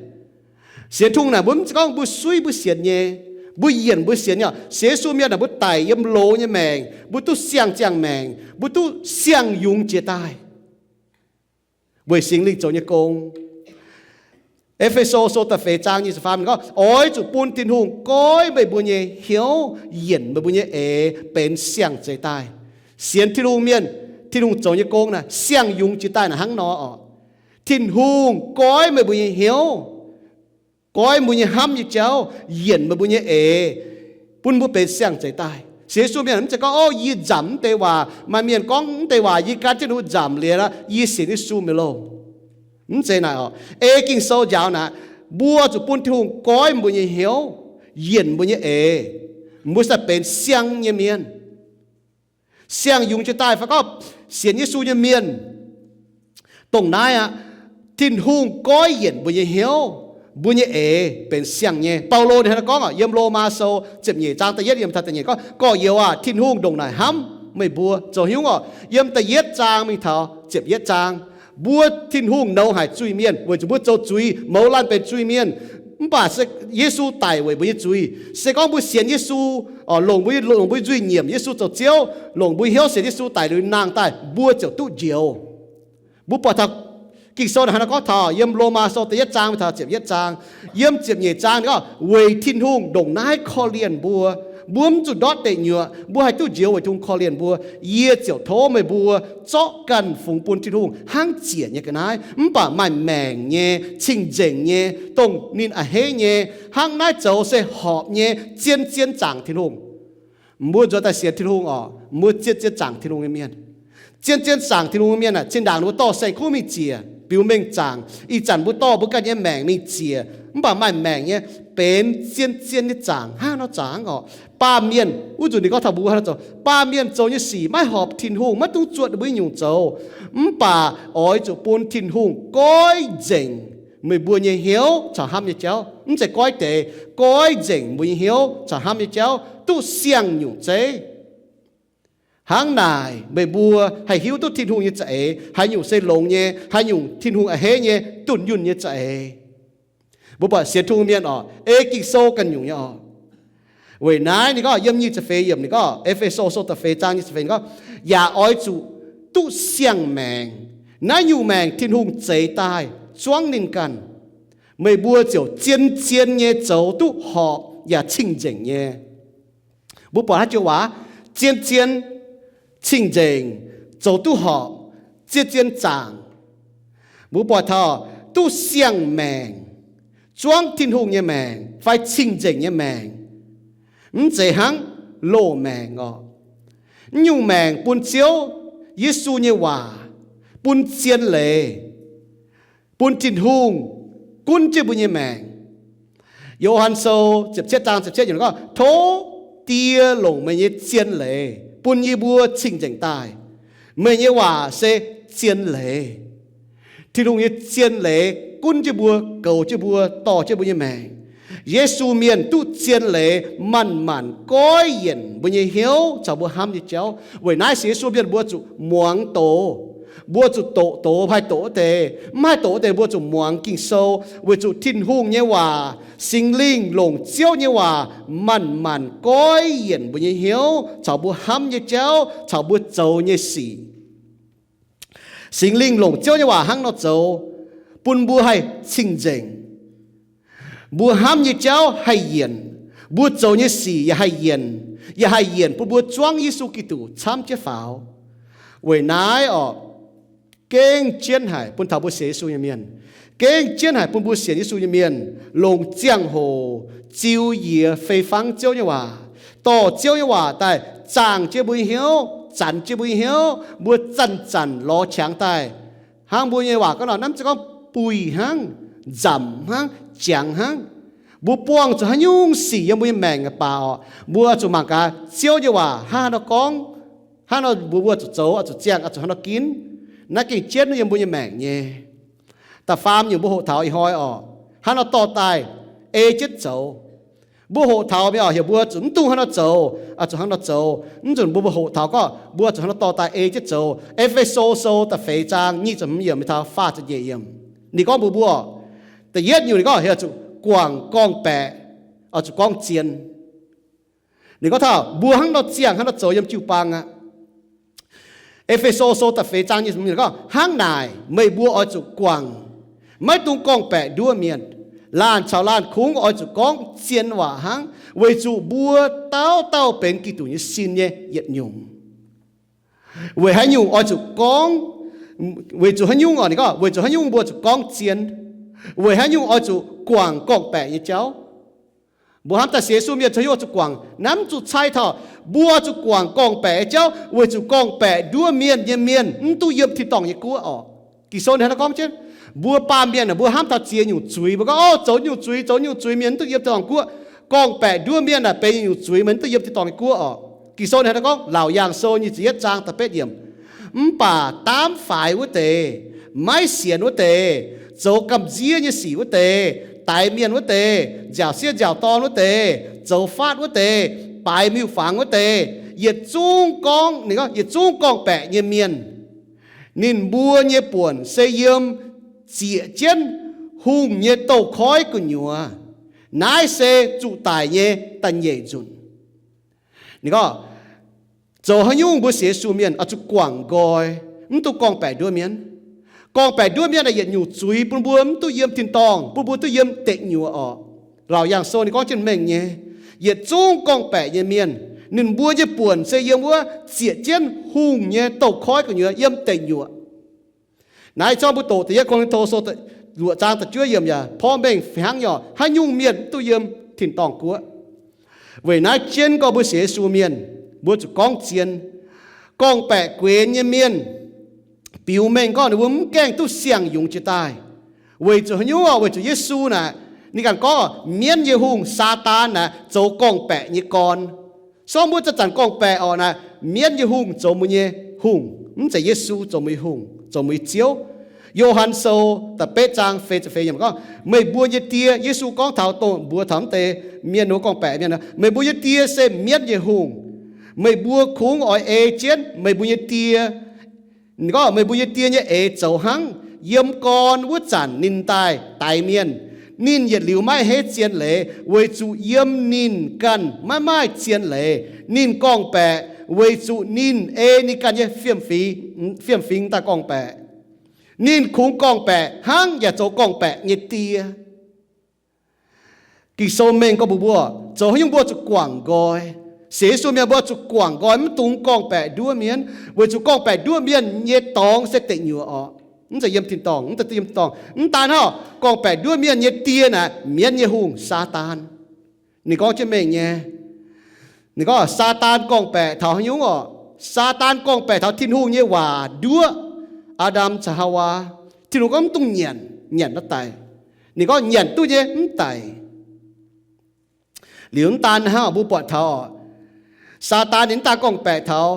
Sienx Tin-Hungh naaic mbuo mv zeiz gorngv mbuo suiv mbuo sienx nyei, mbuo yienc mbuo sienx nyei. Sienx Yesu mienh naaic mbuo daic yiem loz nyei maengc, mbuo duqv siang ziangh maengc, mbuo duqv siang yungz jiez daaih weic Singx Lingh zoux nyei gong. E^fe^so Sou da'feix zaang nyic ziepc faam gorngv, oix zuqc bun Tin-Hungh goiv meih mbuo nyei hnyouv, yienc meih mbuo nyei eix benx siang-zeix daaih. Sienx Tin-Hungh mienh, Tin-Hungh zoux nyei gong naaic siang yungz jiez daaih naaic hnangv nor oc. Tin-Hungh goiv meih mbuo nyei hnyouv, goiv mbuo nyei hnamv nyei jauv, yienc meih mbuo nyei eix, bun mbuo benx siang-zeix daaih. Sienx Yesu mienh mv zeiz gorngv, o, yie nzamc mv deix waac, maaih mienh gorngv mv deix waac yie gan jienv ninh mbuo nzamc liuz aqv, yie sienx Yesu mi'aqv loh. Mv zeiz naaic oc. Ei Ging-Sou njaaux naaic, mbuo zuqc bun Tin-Hungh goiv mbuo nyei hnyouv, yienc mbuo nyei eix, mbuo sai benx siang nyei mienh. Siang-yungz jiex daaih fai gorngv sienx Yesu nyei mienh, dongh naaiv aqv, Tin-Hungh goiv yienc mbuo nyei hnyouv, mbuo nyei eix benx siang nyei. Baulo ninh hnangv naaiv gorngv oc, yiem Lomaa Sou ziepc nyeic zaang da'yietv yiem taux da'nyeic gorngv, Gorx-youz aac, Tin-Hungh ndongc naaic hnamv meih mbuo. Zoux hnyouv oc, yiem da'yietv zaang mingh taux ziepc yietv zaang, mbuo Tin-Hungh nouz haic zuiz-mienh weic zuqc mbuo zoux zuiz mouz laanh benx zuiz-mienh. Mv baac se Yesu daic weic mbuo nyei zuiz. Se gorngv mbuo sienx Yesu, longc mbuo, longc mbuo nzuih nyiemc Yesu zoux Ziouv, longc mbuo hnyouv sienx Yesu daic liuz nangh daaih, mbuo ziouc duqv njoux. Mbuo buatc taux Ging-Sou hnangv naaiv gorngv taux yiem Lomaa Sou da'yietv zaang mingh taux ziepc yietv zaang, yiem ziepc nyeic zaang ninh gorngv, Weic Tin-Hungh ndongc naaiv korv-lienh mbuo, mbuo mv zuqc ndortv deic nyuoqc, mbuo haih duqv njoux weic Tin-Hungh korv-lienh mbuo. Yie ziouc tov meih mbuo zorqv ganh fungx bun Tin-Hungh hnangv ziec nyei ga'naaiv, mv baac maaih maengc nyei, cing-nzengc nyei, dongh ninh a'hneiv nyei. Hnangv naaiv zoux se horpc nyei, zien-zien zaangc Tin-Hungh. Mbuo nzuonx daaih sienx Tin-Hungh oc, mbuo zien-zien zaangc Tin-Hungh nyei mienh. Zien-zien zaangc Tin-Hungh nyei mienh aah, zinh ndaangc mbuo dorh saeng-kuv mingh ziec biux mengh zaangc. Ih zanc mbuo dorh mbuo ganh nyei maengc mingh ziec, mv baac maaih maengc nyei, benx zien-zien nyei zaangc. Hnangv nor zaangc oc, baamh mienh, wuov nzunc ninh gorngv taux mbuo hnangv nor zoux, baamh mienh zoux nyei sic maiv horpc Tin-Hungh, maiv dungx zuotc ninh mbuo nyei nyungc zoux. Mv baac oix zuqc bun Tin-Hungh goiv nzengc meih mbuo nyei hnyouv caux hnamv nyei jauv. Mv zeiz goiv deix, goiv nzengc mbuo nyei hnyouv caux hnamv nyei jauv duqv siang nyungc zeiv. Hnangv naaic meih mbuo haih hiuv duqv Tin-Hungh nyei za'eix haaix nyungc se longx nyei, haaix nyungc Tin-Hungh a'hneiv nyei, dunh yunh nyei za'eix. Mbuo buatc sienx Tin-Hungh mienh oc, ei Ging-Sou ganh nyungc nyei oc. Weic naaiv ninh gorngv yiem nyic ziepc feix yiemc ninh gorngv, E^fe^so Sou da'feix zaang nyic ziepc feix ninh gorngv, Yaac oix zuqc duqv siang-maengc. Naaiv nyungc maengc Tin-Hungh zeix daaih zuangv ninh ganh. Meih mbuo ziouc zien-zien nyei zoux duqv horpc yaac cing-nzengc nyei. Mbuo buatc haaix joux waac, zien-zien, cing-nzengc, zoux duqv horpc, zien-zien zaangc. Mbuo buatc taux duqv siang-maengc, zuangv Tin-Hungh nyei maengc fai cing-nzengc nyei maengc, mv zeiz hnangv loz-maengc oc. Naaiv nyungc maengc bun Ziouv Yesu nyei waac, bun zien leiz, bun Tin-Hungh gunv jienv mbuo nyei maengc. Yo^han Sou ziepc cietv zaang ziepc cietv yiemc gorngv, Tov Die longc meih nyei zien leiz bun yie mbuo cing-nzengc daaih. Meih nyei waac se zien leiz. Tin-Hungh nyei zien leiz gunv jienv mbuo, goux jienv mbuo, dorh jienv mbuo nyei maengc. Yesu mienh duqv zien leiz manc-manc goiv yienc mbuo nyei hnyouv caux mbuo hnamv nyei jauv. Weic naaiv sienx Yesu mienh mbuo zuqc muangx doz. Mbuo zuqc doqc doz, haih doqc wuov deix. Mv haih doqc wuov deix mbuo zuqc muangx Ging-Sou, weic zuqc Tin-Hungh nyei waac, Singx Lingh longc Ziouv nyei waac manc-manc goiv yienc mbuo nyei hnyouv caux mbuo hnamv nyei jauv caux mbuo zoux nyei sic. Singx Lingh longc Ziouv nyei waac hnangv nor zoux, bun mbuo haih cing-nzengc. Mbuo hnamv nyei jauv haih yienc, mbuo zoux nyei sic yaac haih yienc, yaac haih yienc bun mbuo zuangv Yesu Giduc camv jienv faaux. Weic naaiv oc, gengh jienv haic bun taux mbuo sienx Yesu nyei mienh. Gengh jienv haic bun mbuo sienx Yesu nyei mienh longc ziangh hoc ziux yie fei fangv Ziouv nyei waac, dorh Ziouv nyei waac daaih zaangh jienv mbuo nyei hnyouv, zanc jienv mbuo nyei hnyouv. Mbuo zanc-zanc lorz qangx daaih, hnangv mbuo nyei waac gorngv nor, naaiv mv zeiz gorngv buih hnangv, nzamc hnangv, jangx hnangv. Mbuo buangh zuqc haaix nyungc sic yiem mbuo nyei maengc baac oc, mbuo zuqc mangc gaax Ziouv nyei waac hnangv haaix nor gorngv, hnangv nor mbuo, mbuo zuqc zoux, zuqc ziangh, zuqc hnangv nor ginv. Naaiv gengh jienv yiem mbuo nyei maengc nyei. Da'faam nyungc mbuo hoqc taux ih hnoi oc, hnangv nor dorh daaih ei jienv zoux. Mbuo hoqc taux mingh oc, heuc mbuo zuqc mv dungx hnangv nor zoux, zuqc hnangv nor zoux. Mv nzunc mbuo, mbuo hoqc taux gorngv mbuo zuqc hnangv nor dorh daaih ei jienv zoux. E^fe^so Sou da'feix zaang nyic ziepc hmz yiemc mingh taux faah ziepc nyeic yiemc, ninh gorngv mbuox mbuo, da'yietv nyungc ninh gorngv heuc zuqc guangc gorngv-baeqc, oix zuqc gorngv zien. Ninh gorngv taux mbuo hnangv nor ziangh hnangv nor zoux yiem jiu-baang aqv. E^fe^so Sou da'feix zaang nyic ziepc hmz yiemc gorngv, Hnangv naaic meih mbuo oix zuqc guangc, maiv dungx gorngv-baeqc nduov mienh. Laanh caux laanh kungx oix zuqc gorngv zien waac hnangv, weic zuqc mbuo dauh dauh benx Giduc nyei sin nyei yietc nyungc. Weic haaix nyungc oix zuqc gorngv, weic zuqc haaix nyungc oc, ninh gorngv weic zuqc haaix nyungc mbuo zuqc gorngv zien, weic haaix nyungc oix zuqc guangc gorngv-baeqc nyei jauv. Mbuo hnamv daaih sienx Yesu mienh zoux hnyouv zuqc guangc, naaiv mv zuqc cai taux mbuo zuqc guangc gorngv-baeqc nyei jauv, weic zuqc gorngv-baeqc nduov mienh nyei mienh mv duqv yiem tin-dorngh nyei guoqv oc. Ging-Sou hnangv naaiv gorngv jienv, mbuo baamh mienh aah, mbuo hnamv taux ziex nyungc zuiz, mbuo gorngv, O, zoux nyungc zuiz, zoux nyungc zuiz mienh mv duqv yiem tin-dorngh guoqv. Gorngv-baeqc nduov mienh aah, benx nyungc zuiz mienh mv duqv yiem tin-dorngh nyei guoqv oc. Ging-Sou ninh gorngv, Laauc Yaangh Sou nyic ziepc yietv zaang da'betv yiemc, Mv baac daamv faix wuov deix, maiv sienx wuov deix, zoux gamh nziev nyei sic wuov deix, daix mienh wuov deix, nziaauc sieqv nziaauc dorn wuov deix, zoux faatv wuov deix, baaix miuc-fangx wuov deix, yietc zungv gorngv, ninh gorngv, yietc zungv gorngv-baeqc nyei mienh, ninh mbuo nyei buonc se yiem zieqc jienv hungh nyei douz-koiv gu'nyuoz. Naaiv se zuqc daic nyei da'nyeic nzunc. Ninh gorngv, zoux haaix nyungc mbuo sienx Yesu mienh oix zuqc guangc nqoi, mv duqv gorngv-baeqc nduov mienv. Gorngv-baeqc nduov mienv naaic yietc nyungc zuiz bun mbuo mv duqv yiem tin-dorngh, bun mbuo duqv yiem deic-nyuoqc orqc. Laauc Yaangh Sou ninh gorngv jienv mengh nyei, yietc zungv gorngv-baeqc nyei mienh, ninh mbuo nyei buonc se yiem wuov zieqc jienv hungh nyei douz-koiv gu'nyuoz yiem deic-nyuoqc. Naaiv zorngv mbuo doqc da'yietv Ko^lin^to Sou luoqc zaang da'juov yiemc yaac porv mengh fih hnangv nyei, haaix nyungc mienh mv duqv yiem tin-dorngh guoqv. Weic naaiv jienv gorngv mbuo sienx Yesu mienh, mbuo zuqc gorngv zien. Gorngv-baeqc guenx nyei mienh biux mengh gorngv ninh mbuo mv gaengh duqv siang-yungz jiex daaih. Weic zuqc haaix nyungc orqc? Weic zuqc Yesu naaic, ninh ganh gorngv mienv nyei hungh, Saadaan naaic, zoux gorngv-baeqc nyei gorn. Sorng mbuo zanc-zanc gorngv-baeqc orqc naaic, mienv nyei hungh zoux mbuo nyei hungh, mv zeiz Yesu zoux mbuo nyei hungh, zoux mbuo nyei Ziouv. Yo^han Sou da'betv zaang feix ziepc feix yiemc gorngv, meih mbuo nyei die, Yesu gorngv taux dongh mbuox taux mv deix mienh, ninh mbuo gorngv-baeqc mienh, meih mbuo nyei die se mienv nyei hungh. Meih mbuo kungx oix ei jienv meih mbuo nyei die. Ninh gorngv, meih mbuo nyei die nyei eix zoux hnangv. Yiem gorn wuov zanc ninh daaih daix mienh, ninh yietc liuz maiv heiv zien leiz, weic zuqc yiem ninh ganh maiv maaih zien leiz. Ninh gorngv-baeqc weic zuqc ninh ei ninh ganh nyei fiem-fingx, fiem-fingx daaih gorngv-baeqc. Ninh kungx gorngv-baeqc hnangv yaac zoux gorngv-baeqc nyei die. Ging-Sou mengh gorngv mbuox mbuo, zoux haaix nyungc mbuo zuqc guangc nqoi. Sienx Yesu mienh mbuo zuqc guangc nqoi, mv dungx gorngv-baeqc nduov mienh, weic zuqc gorngv-baeqc nduov mienh nyei dorngx se deic-nyuoqc orqc. Mv zeiz yiem tin-dorngh, mv zeiz yiem tin-dorngh. Mv daan hnangv, gorngv-baeqc nduov mienh nyei die naaic mienv nyei hungh, Saadaan. Ninh gorngv jienv mengh nyei. Ninh gorngv Saadaan gorngv-baeqc taux haaix nyungc orqc? Saadaan gorngv-baeqc taux Tin-Hungh nyei waac nduov Aa^ndam caux Haawaa. Tin-Hungh gorngv mv dungx nyanc, nyanc naaiv daic. Ninh gorngv nyanc duqv nyei mv daic. Liuz mv daan hnangv, mbuo buatc taux orqc, Saadaan ninh mv daan gorngv-baeqc taux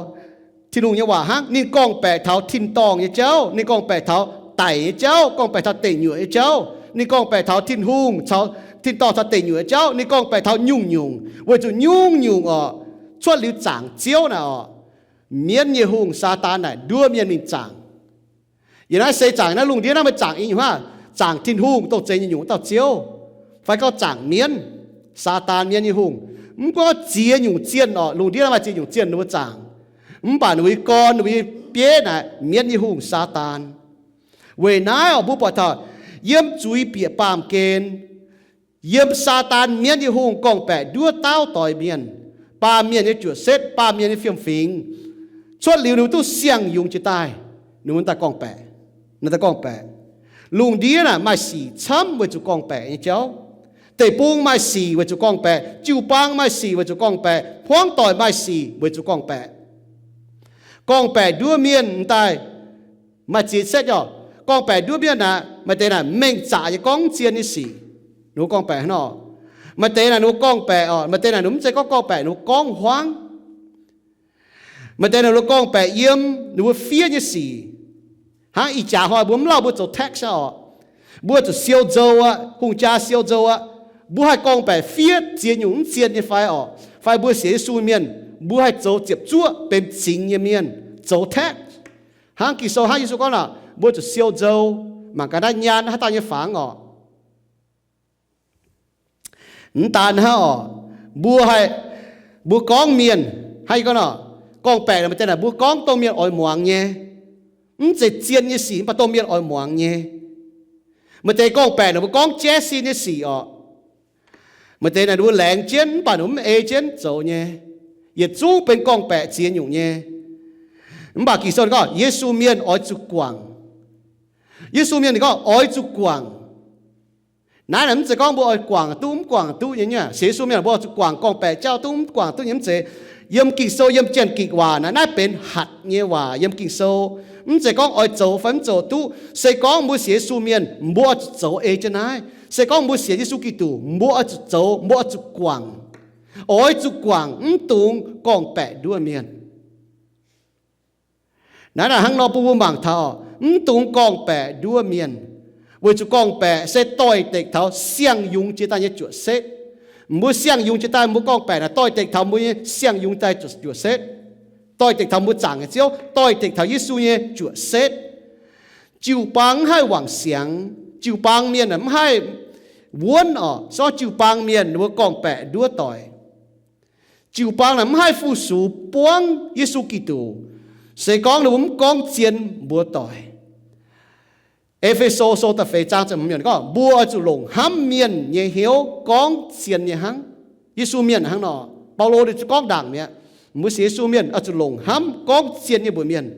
Tin-Hungh nyei waac hnangv. Ninh gorngv-baeqc taux tin-dorngh nyei jauv, ninh gorngv-baeqc taux daic nyei jauv, gorngv-baeqc taux deic-nyuoqc nyei jauv, ninh gorngv-baeqc taux Tin-Hungh, caux tin-dorngh caux deic-nyuoqc nyei jauv, ninh gorngv-baeqc taux nyungc-nyungc, weic zuqc nyungc-nyungc orqc, cuotv liuz zaangc Ziouv naaic orqc, mienv nyei hungh Saadaan naaic nduov mienh mingh zaangc. Yie naaiv se zaangc naaiv lungh ndiev naaiv meih zaangc i nyungc hnangv, zaangc Tin-Hungh dongh zeiz nyungc-nyungc dauh Ziouv, fai gorngv zaangc mienv, Saadaan mienv nyei hungh. Mv gunv ziex nyungc zienh orqc, lungh ndiev naaiv maaih ziex nyungc zienh ninh mbuo zaangc. Mv baac ninh mbuo nyei gorn, ninh mbuo nyei bieiv naaic mienv nyei hungh Saadaan. Weic naaiv orqc, mbuo buatc taux yiem zuiz bieqc baamh gen, yiem Saadaan mienv nyei hungh gorngv-baeqc nduov dauh doix mienh, baamh mienh nyei juoqc setv, baamh mienh nyei fiem-fingx, cuotv liuz ninh mbuo duqv siang-yungz jiex daaih, ninh mbuo daaih gorngv-baeqc. Ninh daaih gorngv-baeqc. Lungh ndiev naaic maaih sic camv weic zuqc gorngv-baeqc nyei jauv. Deic-bung maaih sic weic zuqc gorngv-baeqc. Jiu-baang maaih sic weic zuqc gorngv-baeqc. Hmuangv doic maaih sic weic zuqc gorngv-baeqc. Gorngv-baeqc nduov mienh m'daaih maaih ziex setv orqc. Gorngv-baeqc nduov mienh aeqv, maaih deix naaic mengh zaqc nyei gorngv zien nyei sic, ninh mbuo gorngv-baeqc hnangv nor. Maaih deix naaic ninh mbuo gorngv-baeqc orqc, maaih deix naaic ninh mbuo mv zeiz gorngv gorngv-baeqc, ninh mbuo gorngv hmuangv. Maaih deix naaic ninh mbuo gorngv-baeqc yiem ninh mbuo fiev nyei sic. Hnangv ih jaax hnoi mbuo mv lauh mbuo zoux tax aqv orqc. Mbuo zuqc siou nzou aqv, hungh jaa siou nzou aqv. Mbuo haih gorngv-baeqc fiev ziex nyungc mv zien nyei fai orqc? Fai mbuo sienx Yesu mienh, mbuo haih zoux ziepc zuoqv benx cingx nyei mienh, zoux tax. Hnangv Ging-Sou, hnangv Yesu gorngv naaic, mbuo zuqc siou nzou, mangc gaax naaiv nyaanh haaix dauh nyei fangx orqc. Mv daan hnangv orqc, mbuo haih, mbuo gorngv mienh, hnangv yie gorngv nor, gorngv-baeqc maaih deix naaic mbuo gorngv dongh mienh oix muangx nyei. Mv zeiz zien nyei sic mv baac dongh mienh oix muangx nyei. Maaih deix gorngv-baeqc naaic mbuo gorngv jaiv sin nyei sic orqc. Maaih deix naaic ninh mbuo laengz jienv mv baac ninh mbuo mv ei jienv zoux nyei. Yietc zungv benx gorngv-baeqc ziex nyungc nyei. Mv baac Ging-Sou gorngv Yesu mienh oix zuqc guangc. Yesu mienh ninh gorngv oix zuqc guangc. Naaiv naaic mv zeiz gorngv mbuo oix guangc duqv mv guangc duqv nyei. Sienx Yesu mienh mbuo oix zuqc guangc gorngv-baeqc jauv duqv mv guangc duqv nyei mv zeiz. Yiem Ging-Sou yiem janx-gikc waac naaiv, naaiv benx hatc nyei waac yiem Ging-Sou. Mv zeiz gorngv oix zoux fai mv zoux duqv. Se gorngv mbuo sienx Yesu mienh, mbuo oix zuqc zoux ei jienv naaiv. Se gorngv mbuo sienx Yesu Giduc, mbuo oix zuqc zoux, mbuo oix zuqc guangc. Oix zuqc guangc mv dungx gorngv-baeqc nduov mienh. Naaiv naaic hnangv nor bun mbuo mangc taux, mv dungx gorngv-baeqc nduov mienh, weic zuqc gorngv-baeqc se doix-dekc taux siang-yungz jiex daaih nyei juoqc setv. Mbuo siang-yungz jiex daaih mbuo gorngv-baeqc naaic doix-dekc taux mbuo nyei siang-yungz daaih juoqc setv, doix-dekc taux mbuo zaangc nyei Ziouv, doix-dekc taux Yesu nyei juoqc setv. Jiu-baang mv haih wangc siangx, jiu-baang mienh mv haih wuonv oc, se gorngv jiu-baang mienh ninh mbuo gorngv-baeqc nduov doic. Jiu-baang naaic mv haih fu-sux buangv Yesu Giduc, se gorngv ninh mbuo mv gorngv zien mbuox doic. E^fe^so Sou da'feix zaang ziepc hmz gorngv, mbuo oix zuqc longc hnamv mienh nyei hnyouv gorngv zien nyei hnangv. Yesu mienh hnangv nor, Baulo ninh gorngv ndaangc mi'aqv, mbuo sienx Yesu mienh oix zuqc longc hnamv gorngv zien nyei mbuox mienh.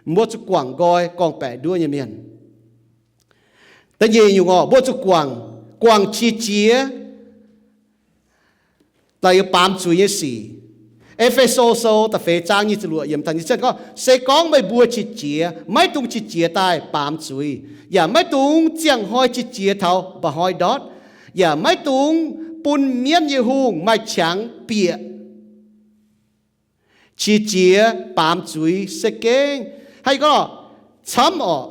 Mbuo zuqc guangc nqoi gorngv-baeqc nduov nyei mienh. Da'nyeic nyungc oc, mbuo zuqc guangc, guangc qiex jiez daaih yiem baamz zuiz nyei sic. E^fe^so Sou da'feix zaang nyic ziepc luoqc yiemc taux nyic ziepc gorngv, se gorngv meih mbuo qiex jiez, maiv dungx qiex jiez daaih baamz zuiz, yaac maiv dungx ziangh hnoi qiex jiez taux mba'hnoi ndortv, yaac maiv dungx bun mienv nyei hungh maaih qangx bieqc. Qiex jiez baamz zuiz se gengh, hnangv gorngv, camv oc,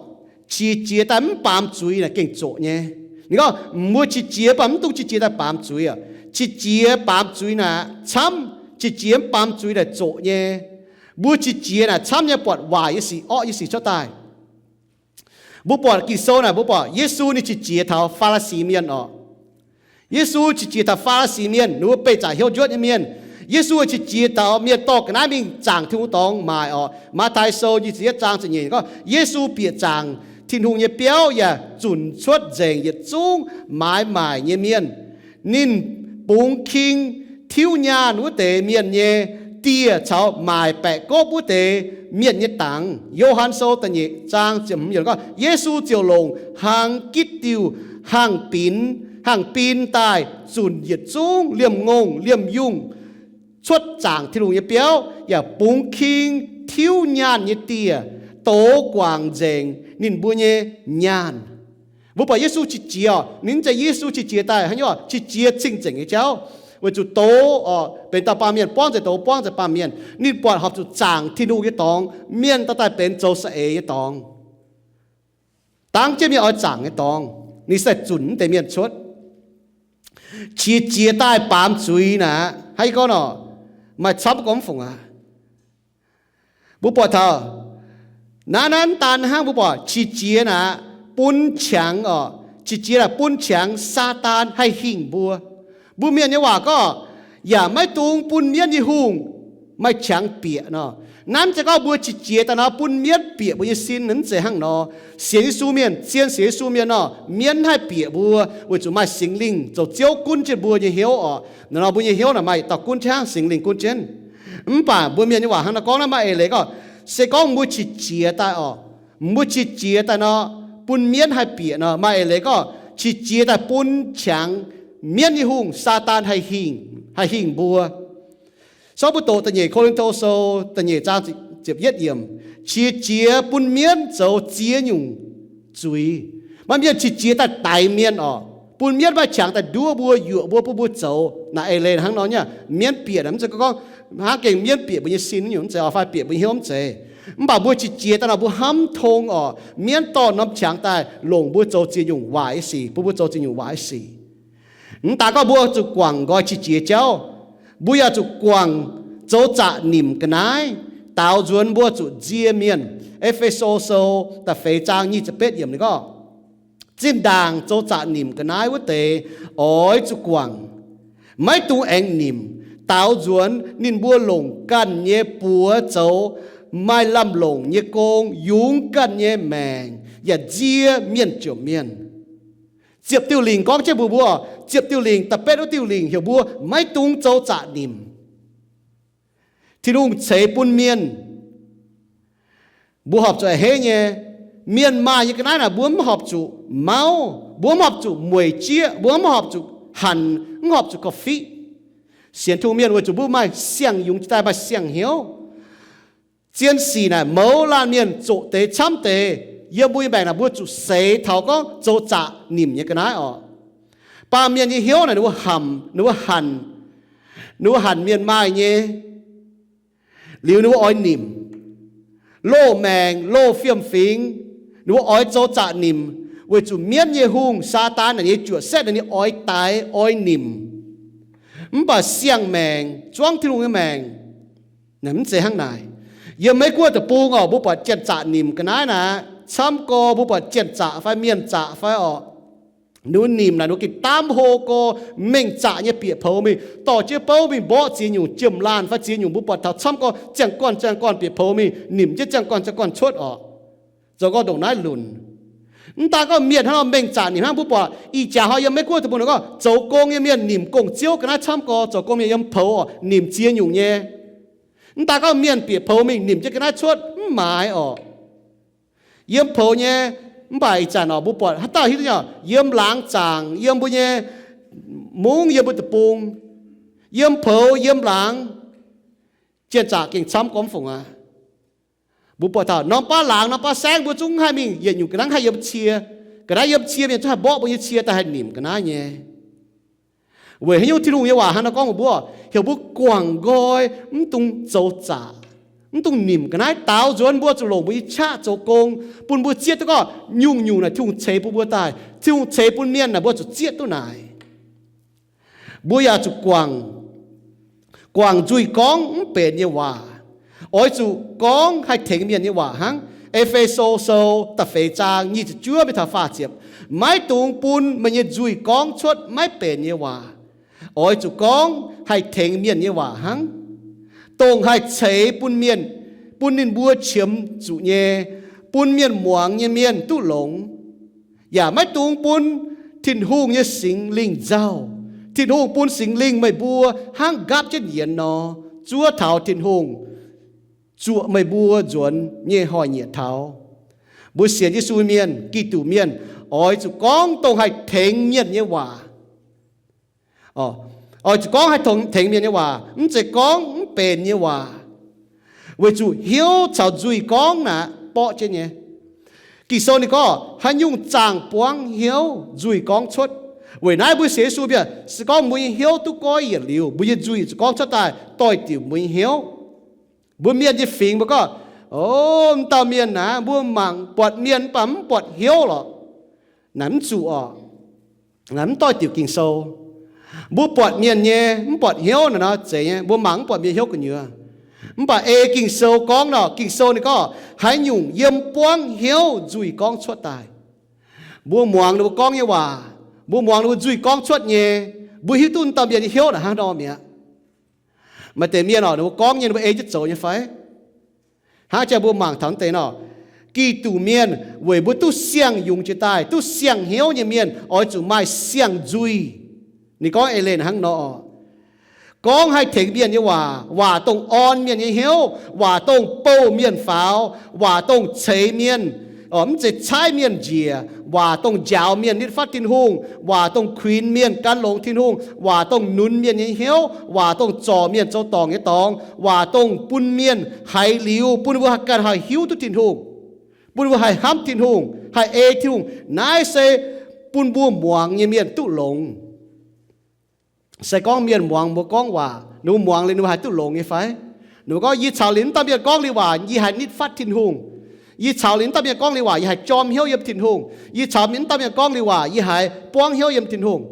qiex jiez daaih mv baamz zuiz naaic gengh zoqc nyei. Ninh gorngv, mbuo qiex jiez mv baac mv dungx qiex jiez daaih baamz zuiz oc. Qiex jiez baamz zuiz naaic camv, qiex jiez mv baamz zuiz naaic zoqc nyei. Mbuo qiex jiez naaic camv nyei buatc waaic nyei sic, orqv nyei sic cuotv daaih. Mbuo buatc Ging-Sou naaic, mbuo buatc Yesu ninh qiex jiez taux Faa^li^si mienh oc. Yesu qiex jiez taux Faa^li^si mienh, ninh mbuo beih zaqc hnyouv njuotv nyei mienh. Yesu qiex jiez taux mienh dorh ga'naaiv mingh zaangc Tin-Hungh dorngx maaic oc. Matv^tai Sou nyic ziepc yietv zaang ziepc nyeic gorngv, Yesu bieqc zaangc Tin-Hungh nyei biauv yaac zunc cuotv nzengc yietc zungv maaiz maaic nyei mienh. Ninh bungx king tiuv nyaanh wuov deix mienh nyei dieh caux maaic baeqc gopv wuov deix mienh nyei dangx. Yo^han Sou da'nyeic zaang ziepc hmz yiemc gorngv, Yesu ziouc longc hnaangx gitv diuh hnaangx-binx, hnaangx-bin daaih zunc yietc zungv liemh ngongh liemh yungh cuotv zaangc Tin-Hungh nyei biauv, yaac bungx king tiuv nyaanh nyei dieh dox guangc nzengc ninh mbuo nyei nyaanh. Mbuo buatc Yesu qiex jiez oc, ninh mv zeiz Yesu qiex jiez daaih hnangv nyei oc, qiex jiez cing-nzengc nyei jauv, weic zuqc doz oc, benx dauh baamh mienh, buangv nzengc doz, buangv nzengc baamh mienh. Ninh buatc horpc zuqc zaangc Tin-Hungh nyei dorngx, mienh dorh daaih benx zoux za'eix nyei dorngx. Dangv jienv mienh oix zaangc nyei dorngx, ninh se zunc mv deix mienh cuotv. Qiex jiez daaih baamz zuiz naaic, hnangv yie gorngv nor, maaih camv gorngv mv fungc aqv. Mbuo buatc taux naaiv, naaiv daan hnangv mbuo buatc qiex jiez naaic bun qangx oc, qiex jiez naaic bun qangx Saadaan haih hingh mbuo. Mbuo mienh nyei waac gorngv, yaac maiv dungx bun mienv nyei hungh maaih qangx bieqc nor. Naaiv mv zeiz gorngv mbuo qiex jiez daaih nor bun mienv bieqc mbuo nyei sin, mv zeiz hnangv nor. Sienx Yesu mienh, zien sienx Yesu mienh nor, mienv haih bieqc mbuo weic zuqc maaih Singx Lingh zoux Ziouv gunv jienv mbuo nyei hnyouv oc. Naaiv nor mbuo nyei hnyouv naaic maaih dauh gunv jienv, Singx Lingh gunv jienv. Mv baac mbuo mienh nyei waac hnangv naaiv gorngv naaiv maaih eix leiz gorngv, se gorngv mbuo qiex jiez daaih oc, mbuo qiex jiez daaih nor, bun mienv haih bieqc nor, maaih eix leiz gorngv qiex jiez daaih bun qangx mienv nyei hungh Saadaan haih hingh, haih hingh mbuo. Sou mbuo doqc da'nyeic Ko^lin^to Sou da'nyeic zaang ziepc yietv yiemc, qiex jiez bun mienv zoux ziex nyungc zuiz. Maaih mienh qiex jiez daaih daix mienh oc, bun mienv maaih qangx daaih nduov mbuo, yuoqc mbuo, bun mbuo zoux naaic eix leiz hnangv nor nyei. Mienv bieqc naaic mv zeiz gorngv hnangv gengh mienv bieqc mbuo nyei sin nyungc, mv zeiz oix fai bieqc mbuo nyei hnyouv, mv zeiz. Mv baac mbuo qiex jiez daaih nor mbuo hnamv tong oc, mienv dorh norm qangx daaih longc mbuo zoux ziex nyungc waaic nyei sic, bun mbuo zoux ziex nyungc waaic nyei sic. Mv daaih gorngv mbuo zuqc guangc nqoi qiex jiez jauv, mbuo yaac zuqc guangc zoux zaqc nimc ga'naaiv, daaux nzuonx mbuo zuqc nzie mienh. E^fe^so Sou da'feix zaang nyic ziepc betv yiemc ninh gorngv, zinh ndaangc zoux zaqc nimc ga'naaiv wuov deix oix zuqc guangc, maiv dungx aengx nimc. Daaux nzuonx ninh mbuo longc ganh nyei buoz zoux maaih lamh longc nyei gong yungz ganh nyei maengc yaac nzie mienh jomc mienh. Ziepc diuh lingc gorngv jienv mbuox mbuo, ziepc diuh lingc da'betv wuov diuh lingc heuc mbuo maiv dungx zoux zaqc nimc. Tin-Hungh ceix bun mienh, mbuo horpc zuqc a'hneiv nyei. Mienh maaih nyei ga'naaiv naaic mbuo mv horpc zuqc mauv, mbuo mv horpc zuqc mueic jieqv, mbuo mv horpc zuqc hanc, mv horpc zuqc korv-fiqv. Sienx Tin-Hungh mienh weic zuqc mbuo maaih siang-yungz daaih, maaih siang-hnyouv. Zien sic naaic mouz laanh mienh zoqc deix camv deix, yiem mbuo nyei maengc naaic mbuo zuqc seix taux gorngv zoux zaqc nimc nyei ga'naaiv oc. Baamh mienh nyei hnyouv naaic ninh mbuo hamc, ninh mbuo hanc. Ninh mbuo hanc mienh maaih nyei, liuz ninh mbuo oix nimc. Loz-maengc, loz-fiem-fingx, ninh mbuo oix zoux zaqc nimc, weic zuqc mienv nyei hungh, Saadaan, naaic nyei juoqc setv naaic ninh oix daix, oix nimc. Mv baac siang-maengc, zuangv Tin-Hungh nyei maengc, naaic mv zeiz hnangv naaic. Yiem Meiv Guoqv deic-bung orqc, mbuo buatc janx-zaqc nimc ga'naaiv naaic, camv gorx mbuo buatc janx-zaqc fai mienh zaqc fai orqc, ninh mbuo nimc naaic ninh mbuo gengh daamv hlo gorx, mengh zaqc nyei bieqc poux mingh, dorh jienv bouv mingh mborqv ziex nyungc jiem-laanh fai ziex nyungc mbuo buatc taux camv gorx ziangh gorn ziangh gorn bieqc poux mingh, nimc jienv ziangh gorn ziangh gorn cuotv orqc. Zoux gorngv ndongc naaiv lunc. Mv daaih gorngv mienh hnangv nor mengh zaqc nimc hnangv mbuo buatc ih jaax hnoi yiem Meiv Guoqv deic-bung ninh gorngv zoux gong nyei mienh nimc gong-ziouv ga'naaiv camv gorx, zoux gong mienh yiem poux orqc, nimc ziex nyungc nyei. Mv daaih gorngv mienh bieqc poux mingh nimc jienv ga'naaiv cuotv, mv maaih orqc. Yiem poux nyei, mv baac ih zanc orqc mbuo buatc haaix dauh hiuv duqv nyei, yiem laangz zaangc, yiem mbuo nyei mungv, yiem mbuo deic-bung, yiem poux yiem laangz, janx-zaqc gengh camv gorx mv fungc aqv. Mbuo buatc taux norm baav laangz norm baav saengv mbuo zungv haih mingh yietc nyungc ga'naaiv haih yiem cie. Ga'naaiv yiem cie mienh zungv haih mborqv mbuo nyei cie daaih haih nimc ga'naaiv nyei. Weic haaix nyungc? Tin-Hungh nyei waac hnangv nor gorngv mbuo, heuc mbuo guangc nqoi, mv dungx zoux zaqc, mv dungx nimc ga'naaiv. Daaux nzuonx mbuo zuqc longc mbuo nyei qaqv zoux gong, bun mbuo zieqv duqv gorngv nyungc-nyungc naaic Tin-Hungh ceix bun mbuo daaih, Tin-Hungh ceix bun mienh naaic mbuo zuqc zieqv duqv naaic. Mbuo yaac zuqc guangc, guangc nzuih gorngv mv benx nyei waac. Oix zuqc gorngv haih tengx mienh nyei waac hnangv. E^fe^so Sou da'feix zaang nyic ziepc juov mingh taux faah ziepc, maiv dungx bun meih nyei nzuih gorngv cuotv maiv benx nyei waac. Oix zuqc gorngv haih tengx mienh nyei waac hnangv, dongh haih ceix bun mienh, bun ninh mbuo qiemx zuqc nyei, bun mienh muangx nyei mienh duqv longx. Yaac maiv dungx bun Tin-Hungh nyei Singx Lingh nzauh. Tin-Hungh bun Singx Lingh meih mbuo hnangv nqaapv jienv yienx nor, zuov taux Tin-Hungh zuoqc meih mbuo nzuonx nyei hnoi-nyieqc taux. Mbuo sienx Yesu mienh, Giduc mienh, oix zuqc gorngv dongh haih tengx mienh nyei waac. Oix zuqc gorngv haih tengx mienh nyei waac, mv zeiz gorngv mv benx nyei waac. Weic zuqc hnyouv caux nzuih gorngv naaic borqv jienv nyei. Ging-Sou ninh gorngv haaix nyungc zaangh buangv hnyouv nzuih gorngv cuotv. Weic naaiv mbuo sienx Yesu mienh se gorngv mbuo nyei hnyouv duqv goiv yietc liuz, mbuo nyei nzuih zuqc gorngv cuotv daaih doix-diuc mbuo nyei hnyouv. Mbuo mienh nyei fingx mbuo gorngv, o, m'dauh mienh naaic, mbuo mangc buatc mienh mv baac mv buatc hnyouv lorqc. Naaic mv zuqc orqc. Naaic mv doix-diuc Ging-Sou. Mbuo buatc mienh nyei mv buatc hnyouv naaic nor zeiz nyei, mbuo mangc mv buatc mienh hnyouv gu'nyuoz. Mv baac ei Ging-Sou gorngv nor, Ging-Sou ninh gorngv haaix nyungc yiem buangv hnyouv nzuih gorngv cuotv daaih. Mbuo muangx ninh mbuo gorngv nyei waac, mbuo muangx ninh mbuo nzuih gorngv cuotv nyei, mbuo hiuv duqv m'dauh mienh nyei hnyouv naaic hnangv nor mi'aqv. Maaih deix mienh orqc, ninh mbuo gorngv nyei ninh mbuo ei jienv zoux nyei fai? Hnangv jang mbuo mangc taux deix nor, Giduc mienh weic mbuo duqv siang-yungz jiex daaih, duqv siang-hnyouv nyei mienh oix zuqc maaih siang-nzuih. Ninh gorngv eix leiz hnangv nor, gorngv haih tengx mienh nyei waac, waac dongh orn mienh nyei hnyouv, waac dongh bouh mienh faaux, waac dongh ceix mienh, mv zeiz caaiv mienh njiec, waac dongh njaaux mienh nitv fatv Tin-Hungh, waac dongh kuinx mienh gan longx Tin-Hungh, waac dongh nunz mienh nyei hnyouv, waac dongh zorc mienh zoux dorngc nyei dorngx, waac dongh bun mienh haiz liuz, bun ninh mbuo haih ganh haih hiuv duqv Tin-Hungh, bun ninh mbuo haih hnamv Tin-Hungh, haih ei Tin-Hungh. Naaiv se bun mbuo muangx nyei mienh duqv longx. Se gorngv mienh muangx mbuo gorngv waac, ninh mbuo muangx liuz ninh mbuo haih duqv longx nyei fai? Ninh mbuo gorngv, yie caux liuz mv dauh mienh gorngv liuz waac, yie haih nitv fatv Tin-Hungh. Yie caux liuz mv dauh mienh gorngv liuz waac, yie haih jorm hnyouv yiem Tin-Hungh. Yie caux mv dauh mienh gorngv liuz waac, yie haih buangv hnyouv yiem Tin-Hungh.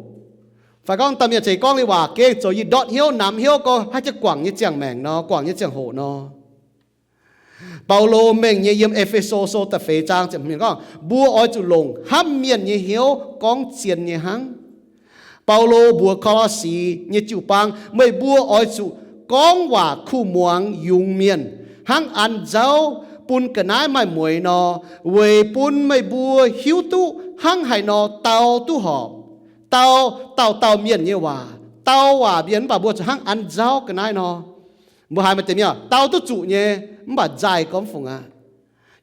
Fai gorngv mv dauh mienh ceix gorngv liuz waac gengh zoux yie ndortv hnyouv, namx hnyouv, gorngv haaix jiex guangc nyei ziangh maengc nor, guangc nyei ziangh hoc nor. Baulo mengh nyei yiem E^fe^so Sou da'feix zaang ziepc hmz gorngv, mbuo oix zuqc longc hnamv mienh nyei hnyouv gorngv zien nyei hnangv. Baulo mbuox Ko^lo^si nyei jiu-baang, meih mbuo oix zuqc gorngv waac kuh muangx yungz mienh, hnangv an nzauv bun ga'naaiv maaih mueix nor, weic bun meih mbuo hiuv duqv hnangv haaix nor dau duqv horpc. Dau, dauh dauh mienh nyei waac, dau waac mienh, mv baac mbuo zuqc hnangv an nzauv ga'naaiv nor. Mbuo haiz maaih deix mienh dau duqv zuqc nyei, mv baac nzaaih gormx fungc aqv.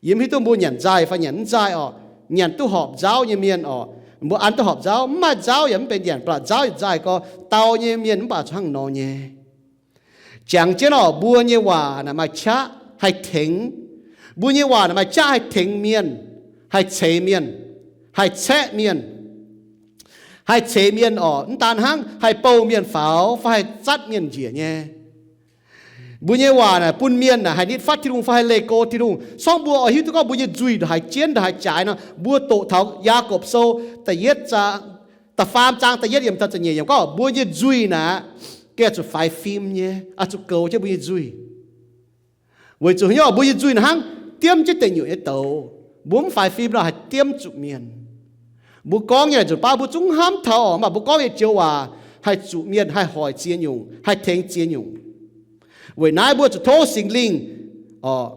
Yie mv hiuv duqv mbuo nyanc nzaaih fai nyanc mv nzaaih orqc. Nyanc duqv horpc nzauv nyei mienh orqc, mbuo an duqv horpc nzauv, mv maaih nzauv yaac mv benx nyanc, ba'laqc nzauv yaac nzaaih gorx. Dau nyei mienh mv baac zuqc hnangv nor nyei. Jangx jienv orqc, mbuo nyei waac naaic maaih qaqv haih tengx. Mbuo nyei waac naaic maaih qaqv haih tengx mienh, haih ceix mienh, haih caeqv mienh. haih ceix mienh orqc, mv daan hnangv haih bouh mienh faaux fai haih zatv mienh njiec nyei. Mbuo nyei waac naaic bun mienh naaic haih nitv fatv Tin-Hungh fai haih leih go Tin-Hungh. Sorng mbuo oix hiuv duqv gorngv mbuo nyei nzuih ndongc haaix jienv ndongc haaix jaaix nor, mbuo doqc taux Yaagorpc Sou da'yietv zaang, da'faam zaang da'yietv yiemc taux da'nyeic yiemc gorngv mbuo nyei nzuih naaic gengh zuqc faix fim nyei, oix zuqc goux jienv mbuo nyei nzuih. Weic zuqc haaix nyungc, mbuo nyei nzuih naaic hnangv diemv jienv deic nyuoqc nyei douz. Mbuo mv faix fim nor haih diemv zuqc mienh. Mbuo gorngv nyei laaic nzunc baav mbuo zungv hnamv taux orqc, mv baac mbuo gorngv nyei joux waac haih zuqc mienh haih hoic ziex nyungc, haih tengx ziex nyungc. Weic naaiv mbuo zuqc tov Singx Lingh orqc,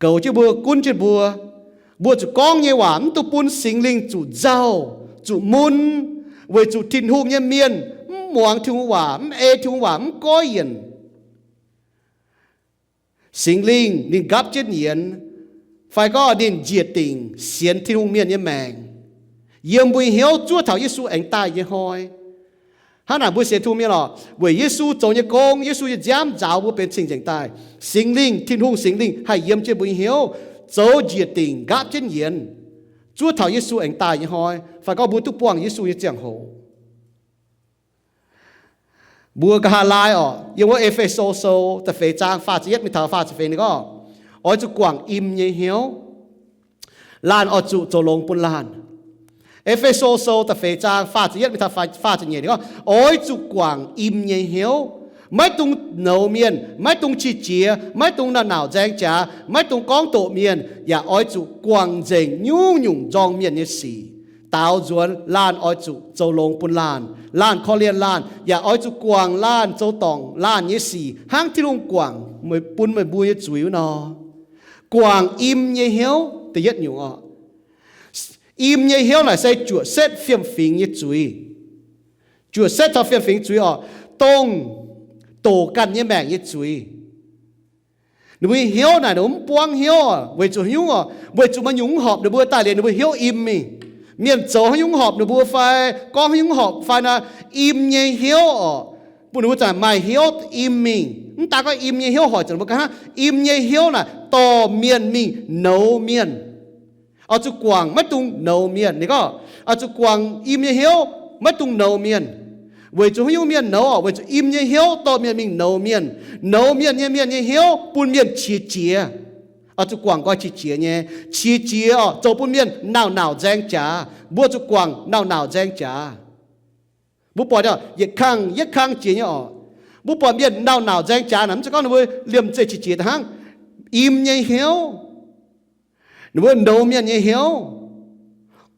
goux jienv mbuo, gunv jienv mbuo. Mbuo zuqc gorngv nyei waac mv dungx bun Singx Lingh zuqc nzauh, zuqc mun, weic zuqc Tin-Hungh nyei mienh mv muangx Tin-Hungh waac, mv ei Tin-Hungh waac, mv goiv yienc. Singx Lingh ninh nqaapv jienv yienx, fai gorngv ninh njiec dingc sienx Tin-Hungh mienh nyei maengc, yiem mbuo nyei hnyouv zuov taux Yesu aengx daaih nyei hnoi. Hnangv naaic mbuo sienx Tin-Hungh mienh orqc, weic Yesu zoux nyei gong, Yesu nyei nziaamv nzaaux mbuo benx cing-nzengc daaih. Singx Lingh, Tin-Hungh Singx Lingh haih yiem jienv mbuo nyei hnyouv, zoux njiec dingc nqaapv jienv yienx, zuov taux Yesu aengx daaih nyei hnoi, fai gorngv mbuo duqv buangh Yesu nyei ziangh hoc. Mbuo nqa'haav laai orqc, yiem wuov E^fe^so Sou da'feix zaang faah ziepc yietv mingh taux faah ziepc feix ninh gorngv, oix zuqc guangc im nyei hnyouv. Laanh oix zuqc zoux longx bun laanh. E^fe^so Sou da'feix zaang faah ziepc yietv mingh taux faah ziepc nyeic ninh gorngv, oix zuqc guangc im nyei hnyouv. Maiv dungx nouz mienh, maiv dungx qiex jiez, maiv dungx nauc-nauc nzaeng jaax, maiv dungx gorngv doqc mienh, yaac oix zuqc guangc nzengc nyungc-nyungc nzorng mienh nyei sic. Daaux nzuonx laanh oix zuqc zoux longx bun laanh, laanh korv-lienh laanh, yaac oix zuqc guangc laanh zoux dorngc laanh nyei sic hnangv Tin-Hungh guangc, bun meih mbuo nyei zuiz wuov nor. Guangc im nyei hnyouv da'yietv nyungc orqc. Im nyei hnyouv naaic se juoqc setv fiem-fingx nyei zuiz. Juoqc setv taux fiem-fingx zuiz orqc, dongh doqc ganh nyei maengc nyei zuiz. Ninh mbuo nyei hnyouv naaic ninh mbuo mv buangv hnyouv orqc, weic zuqc haaix nyungc orqc, weic zuqc maaih nyungc mv horpc ninh mbuo daaih liuz ninh mbuo hnyouv im mingh. Mienh zoux haaix nyungc mv horpc ninh mbuo fai gorngv haaix nyungc mv horpc fai naaic, im nyei hnyouv orqc, bun ninh mbuo zanc maaih hnyouv im mingh. Mv daan gorngv im nyei hnyouv hoic zuqc ninh mbuo ganh hnangv, im nyei hnyouv naaic dorh mienh mingh nouz mienh. Oix zuqc guangc, maiv dungx nouz mienh. Ninh gorngv oix zuqc guangc im nyei hnyouv, maiv dungx nouz mienh. Weic zuqc haaix nyungc mienh nouz orqc, weic zuqc im nyei hnyouv dorh mienh mingh nouz mienh. Nouz mienh nyei mienh nyei hnyouv bun mienh qiex jiez. Oix zuqc guangc nqoi qiex jiez nyei. Qiex jiez orqc, zoux bun mienh nauc-nauc nzaeng jaax. Mbuo zuqc guangc nauc-nauc nzaeng jaax. Mbuo buatc yietc kang yietc kang jiex nyei orqc. Mbuo buatc mienh nauc-nauc nzaeng jaax naaic, mv zeiz gorngv ninh mbuo liemh zeih qiex jiez daaih hnangv. Im nyei hnyouv, ninh mbuo nouz mienh nyei hnyouv,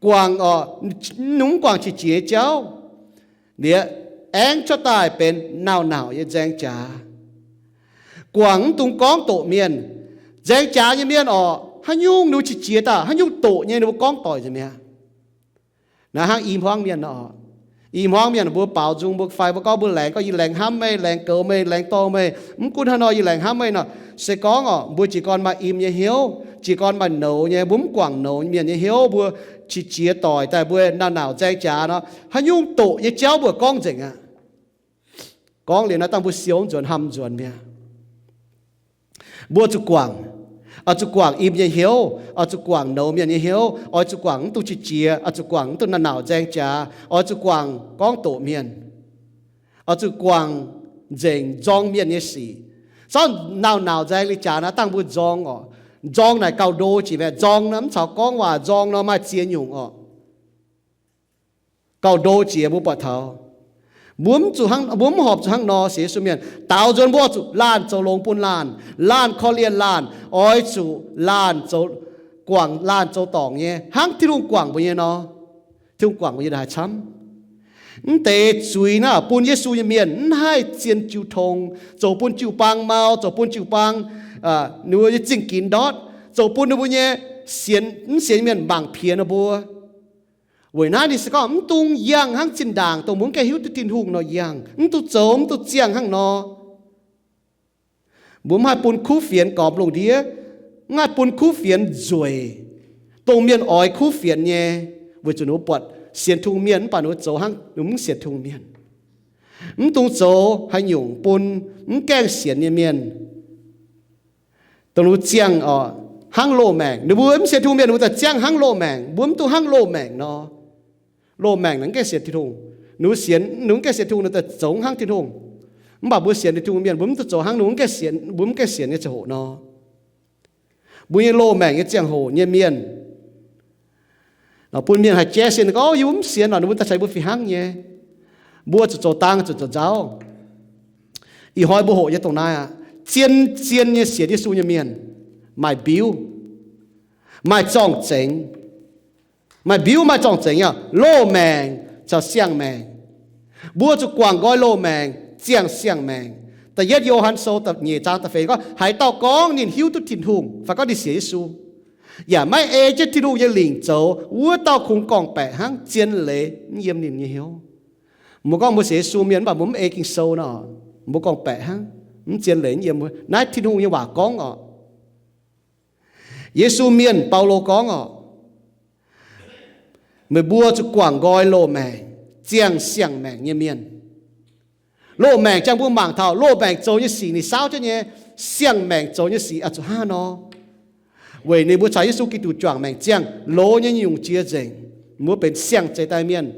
guangc orqc, mv guangc qiex jiez nyei jauv, liuz aengx cuotv daaih benx nauc-nauc nyei nzaeng jaax. Guangc mv dungx gorngv doqc mienh. Nzaeng jaax nyei mienh orqc, haaix nyungc ninh mbuo qiex jiez daaih, haaix nyungc doqc nyei ninh mbuo gorngv doic nzengc mi'aqv. Naaiv hnangv i hmuangv mienh nor, i hmuangv mienh mbuo baaux nzung mbuo fai mbuo gorngv mbuo laengz, gorngv yie laengz hnamv meih, laengz goux meih, laengz dorh meih, mv gunv haaix nor yie laengz hnamv meih nor. Se gorngv orqc, mbuo jiez gorn maaih im nyei hnyouv, jiez gorn maaih nouz nyei, mbuo mv guangc nouz mienh nyei hnyouv, mbuo qiex jiez doic daaih mbuo nauc-nauc nzaeng jaax nor, haaix nyungc doqc nyei jauv mbuo gorngv nzengc aqv. Gorngv liuz naaiv dangh mbuo siou nzuonx, hnamv nzuonx mi'aqv. Mbuo zuqc guangc, oix zuqc guangc im nyei hnyouv, oix zuqc guangc nouz mienh nyei hnyouv, oix zuqc guangc mv dungx qiex jiez, oix zuqc guangc mv dungx nauc-nauc nzaeng jaax, oix zuqc guangc gorngv doqc mienh, oix zuqc guangc nzengc nzorng mienh nyei sic. Zorqv nauc-nauc nzaeng li jaax naaiv dangh mbuo nzorng orqc. Nzorng naaic gauh ndo jiex mi'aqv. Nzorng nor mv caux gorngv waac, nzorng nor maaih ziex nyungc orqc. Gauh ndo jiex mbuo buatc taux. Mbuo mv zuqc hnangv, mbuo mv horpc zuqc hnangv nor sienx Yesu mienh. Daaux nzuonx mbuo oix zuqc laanh zoux longx bun laanh, laanh korv-lienh laanh, oix zuqc laanh zoux, guangc laanh zoux dorngc nyei, hnangv Tin-Hungh guangc mbuo nyei nor. Tin-Hungh guangc mbuo nyei ndongc haaix camv. Mv deix zuiz naaiv bun Yesu nyei mienh mv haih zien jiu tong, zoux bun jiu-baang mau, zoux bun jiu-baang, ninh mbuo nyei zingh ginx ndortv, zoux bun ninh mbuo nyei sienx, mv sienx mienh mangc piex ninh mbuo. Weic naaiv ninh se gorngv mv dungx yangh hnangv zinh ndaangc dongh mbuo mv gaengh hiuv duqv Tin-Hungh nor yangh, mv dungx zoux, mv dungx ziangh hnangv nor. Mbuo mv haih bun kuv fienx gormx lungh ndiev, mv haih bun kuv fienx nzueic, dongh mienh oix kuv fienx nyei, weic zuqc ninh mbuo buatc sienx Tin-Hungh mienh mv baac ninh mbuo zoux hnangv ninh mbuo mv sienx Tin-Hungh mienh. Mv dungx zoux haaix nyungc bun mv gaengh sienx nyei mienh. Dongh ninh mbuo ziangh orqc, hnangv loz-maengc. Ninh mbuo mv sienx Tin-Hungh mienh, ninh mbuo daaih ziangh hnangv loz-maengc. Mbuo mv dungx hnangv loz-maengc nor. Loz-maengc ninh mv gaengh sienx Tin-Hungh. Ninh mbuo sienx, ninh mv gaengh sienx Tin-Hungh, ninh daaih zoux hnangv Tin-Hungh. Mv baac mbuo sienx Tin-Hungh mienh, mbuo mv zuqc zoux hnangv ninh mbuo mv gaengh sienx, mbuo mv gaengh sienx nyei ziangh hoc nor. Mbuo nyei loz-maengc nyei ziangh hoc nyei mienh, bun mienh haih jaiv sin gorngv, yie mbuo mv sienx nor, ninh mbuo daaih caux mbuo fih hnangv nyei. Mbuo zuqc zoux dang, zuqc zoux nzauv. Ih hnoi mbuo hoqc nyei dongh naaiv aqv. Zien-zien nyei sienx Yesu nyei mienh maaih mbiuv, maaih zorng-zengx. Maaih mbiuv maaih zorng-zengx aqv. Loz-maengc caux siang-maengc. Mbuo zuqc guangc nqoi loz-maengc, ziangh siang-maengc. Da'yietv Yo^han Sou nyeic zaang da'feix gorngv, haaix dauh gorngv ninh hiuv duqv Tin-Hungh fai gorngv ninh sienx Yesu, yaac maiv ei jienv Tin-Hungh nyei lingc zoux, wuov dauh kungx gorngv-baeqc hnangv, zien leiz mv yiem ninh nyei hnyouv. Mbuo gorngv mbuo sienx Yesu mienh mv baac mbuo mv ei Ging-Sou nor, mbuo gorngv-baeqc hnangv, mv zien leiz mv yiem. Naaiv Tin-Hungh nyei waac gorngv oc. Yesu mienh, Baulo gorngv oc, meih mbuo zuqc guangc nqoi loz-maengc, ziangh siang-maengc nyei mienh. Loz-maengc jangx mbuo mangc taux loz-maengc zoux nyei sic ninh saauv jienv nyei, siang-maengc zoux nyei sic oix zuqc hnangv nor. Weic ninh mbuo caux Yesu Giduc juangc maengc ziangh loz nyei nyungc jiex nzengc, mbuo benx siang-zeix daaih mienh,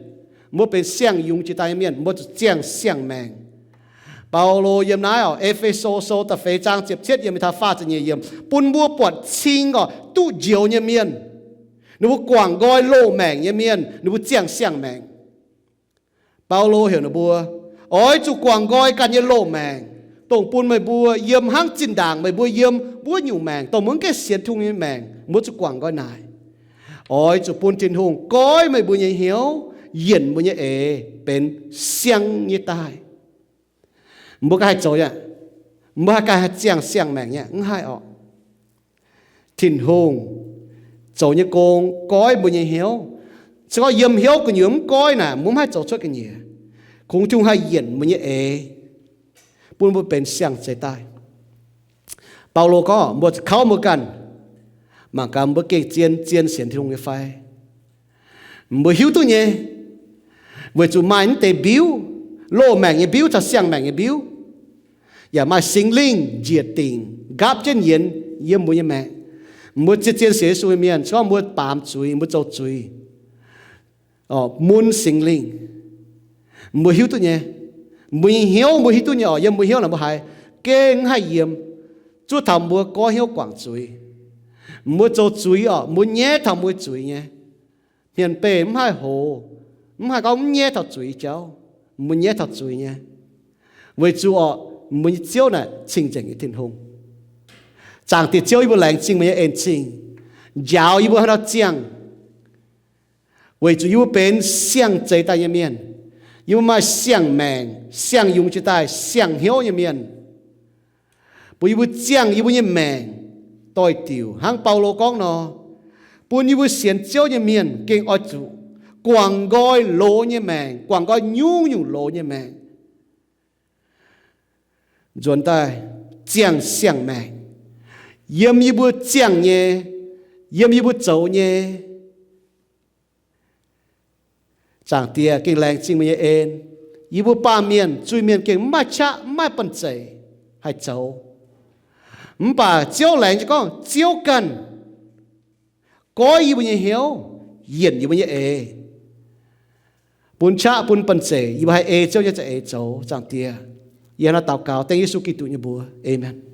mbuo benx siang-yungz jiex daaih nyei mienh, mbuo zuqc ziangh siang-maengc. Baulo yiem naaiv oc, E^fe^so Sou da'feix zaang ziepc cietv yiem, taux faah ziepc nyeic yiem, bun mbuo buatc cing oc, duqv njoux nyei mienh, ninh mbuo guangc nqoi loz-maengc nyei mienh, ninh mbuo ziangh siang-maengc. Baulo heuc ninh mbuo, oix zuqc guangc nqoi ganh nyei loz-maengc, dongh bun meih mbuo yiem hnangv zinh ndaangc meih mbuo yiem wuov nyungc maengc, dongh mbuo mv gaengh sienx Tin-Hungh nyei maengc, mbuo zuqc guangc nqoi naaic. Oix zuqc bun Tin-Hungh goiv meih mbuo nyei hnyouv, yienc mbuo nyei eix benx siang nyei daaih. Mbuo ganh haih zoux aqv. Mbuo haih ganh haih ziangh siang-maengc aqv? Mv haih oc. Tin-Hungh zoux nyei gong goiv mbuo nyei hnyouv. Se gorngv yiem hnyouv gu'nyuoz mv goiv naaic, mbuo mv haih zoux cuotv ga'nyiec. Kungx Tin-Hungh haih yienc mbuo nyei eix, bun mbuo benx siang-zeix daaih. Baulo gorngv, mbuo zuqc kauv mbuo ganh, mangc gaax mbuo gengh zien-zien sienx Tin-Hungh nyei fai. Mbuo hiuv duqv nyei, weic zuqc maaih naaiv deix mbiuv, loz-maengc nyei mbiuv caux siang-maengc nyei mbiuv, yaac maaih Singx Lingh njiec dingc nqaapv jienv yienx yiem mbuo nyei maengc. Mbuo zien-zien sienx Yesu nyei mienh, se gorngv mbuo baamz zuiz, mbuo zoux zuiz, mun Singx Lingh, mbuo hiuv duqv nyei. Mbuo nyei hnyouv mbuo hiuv duqv nyei oc. Yiem mbuo hnyouv naaic mbuo haiz gengh mv haih yiem, zuov taux mbuo goiv hnyouv guangc zuiz. Mbuo zoux zuiz oc, mbuo nyaiv taux mbuo zuiz nyei. Hmien beih mv haih hoz, mv haih gorngv mv nyaiv taux zuiz jauv. Mbuo nyaiv taux zuiz nyei, weic zuqc oc, mbuo nyei Ziouv naaic cing-nzengc nyei Tin-Hungh. Zaangc Diex Ziouv, yie mbuo laengz zingh meih nyei en-zingh, njaaux yie mbuo haaix nor ziangh, weic zuqc yie mbuo benx siang-zeix daaih nyei mienh. Yie mbuo maaih siang-maengc, siang-yungz jiex daaih, siang-hnyouv nyei mienh. Bun yie mbuo ziangh yie mbuo nyei maengc doix-diuc hnangv Baulo gorngv nor, bun yie mbuo sienx Ziouv nyei mienh gengh oix zuqc guangc nqoi loz nyei maengc, guangc nqoi nyungc-nyungc loz nyei maengc, nzuonx daaih ziangh siang-maengc yiem yie mbuo ziangh nyei, yiem yie mbuo zoux nyei. Zaangc Diex, gengh laengz zingh meih nyei en. Yie mbuo baamh mienh, zuiz-mienh gengh mv maaih qaqv, mv maaih banh zeic haih zoux. Mv baac Ziouv laengz jienv gorngv Ziouv ganh goiv yie mbuo nyei hnyouv, yienc yie mbuo nyei eix, bun qaqv bun banh zeic yie mbuo haih ei Ziouv nyei za'eix zoux. Zaangc Diex, yie hnangv naaiv daux gaux dengv Yesu Giduc nyei mbuox. Aamen.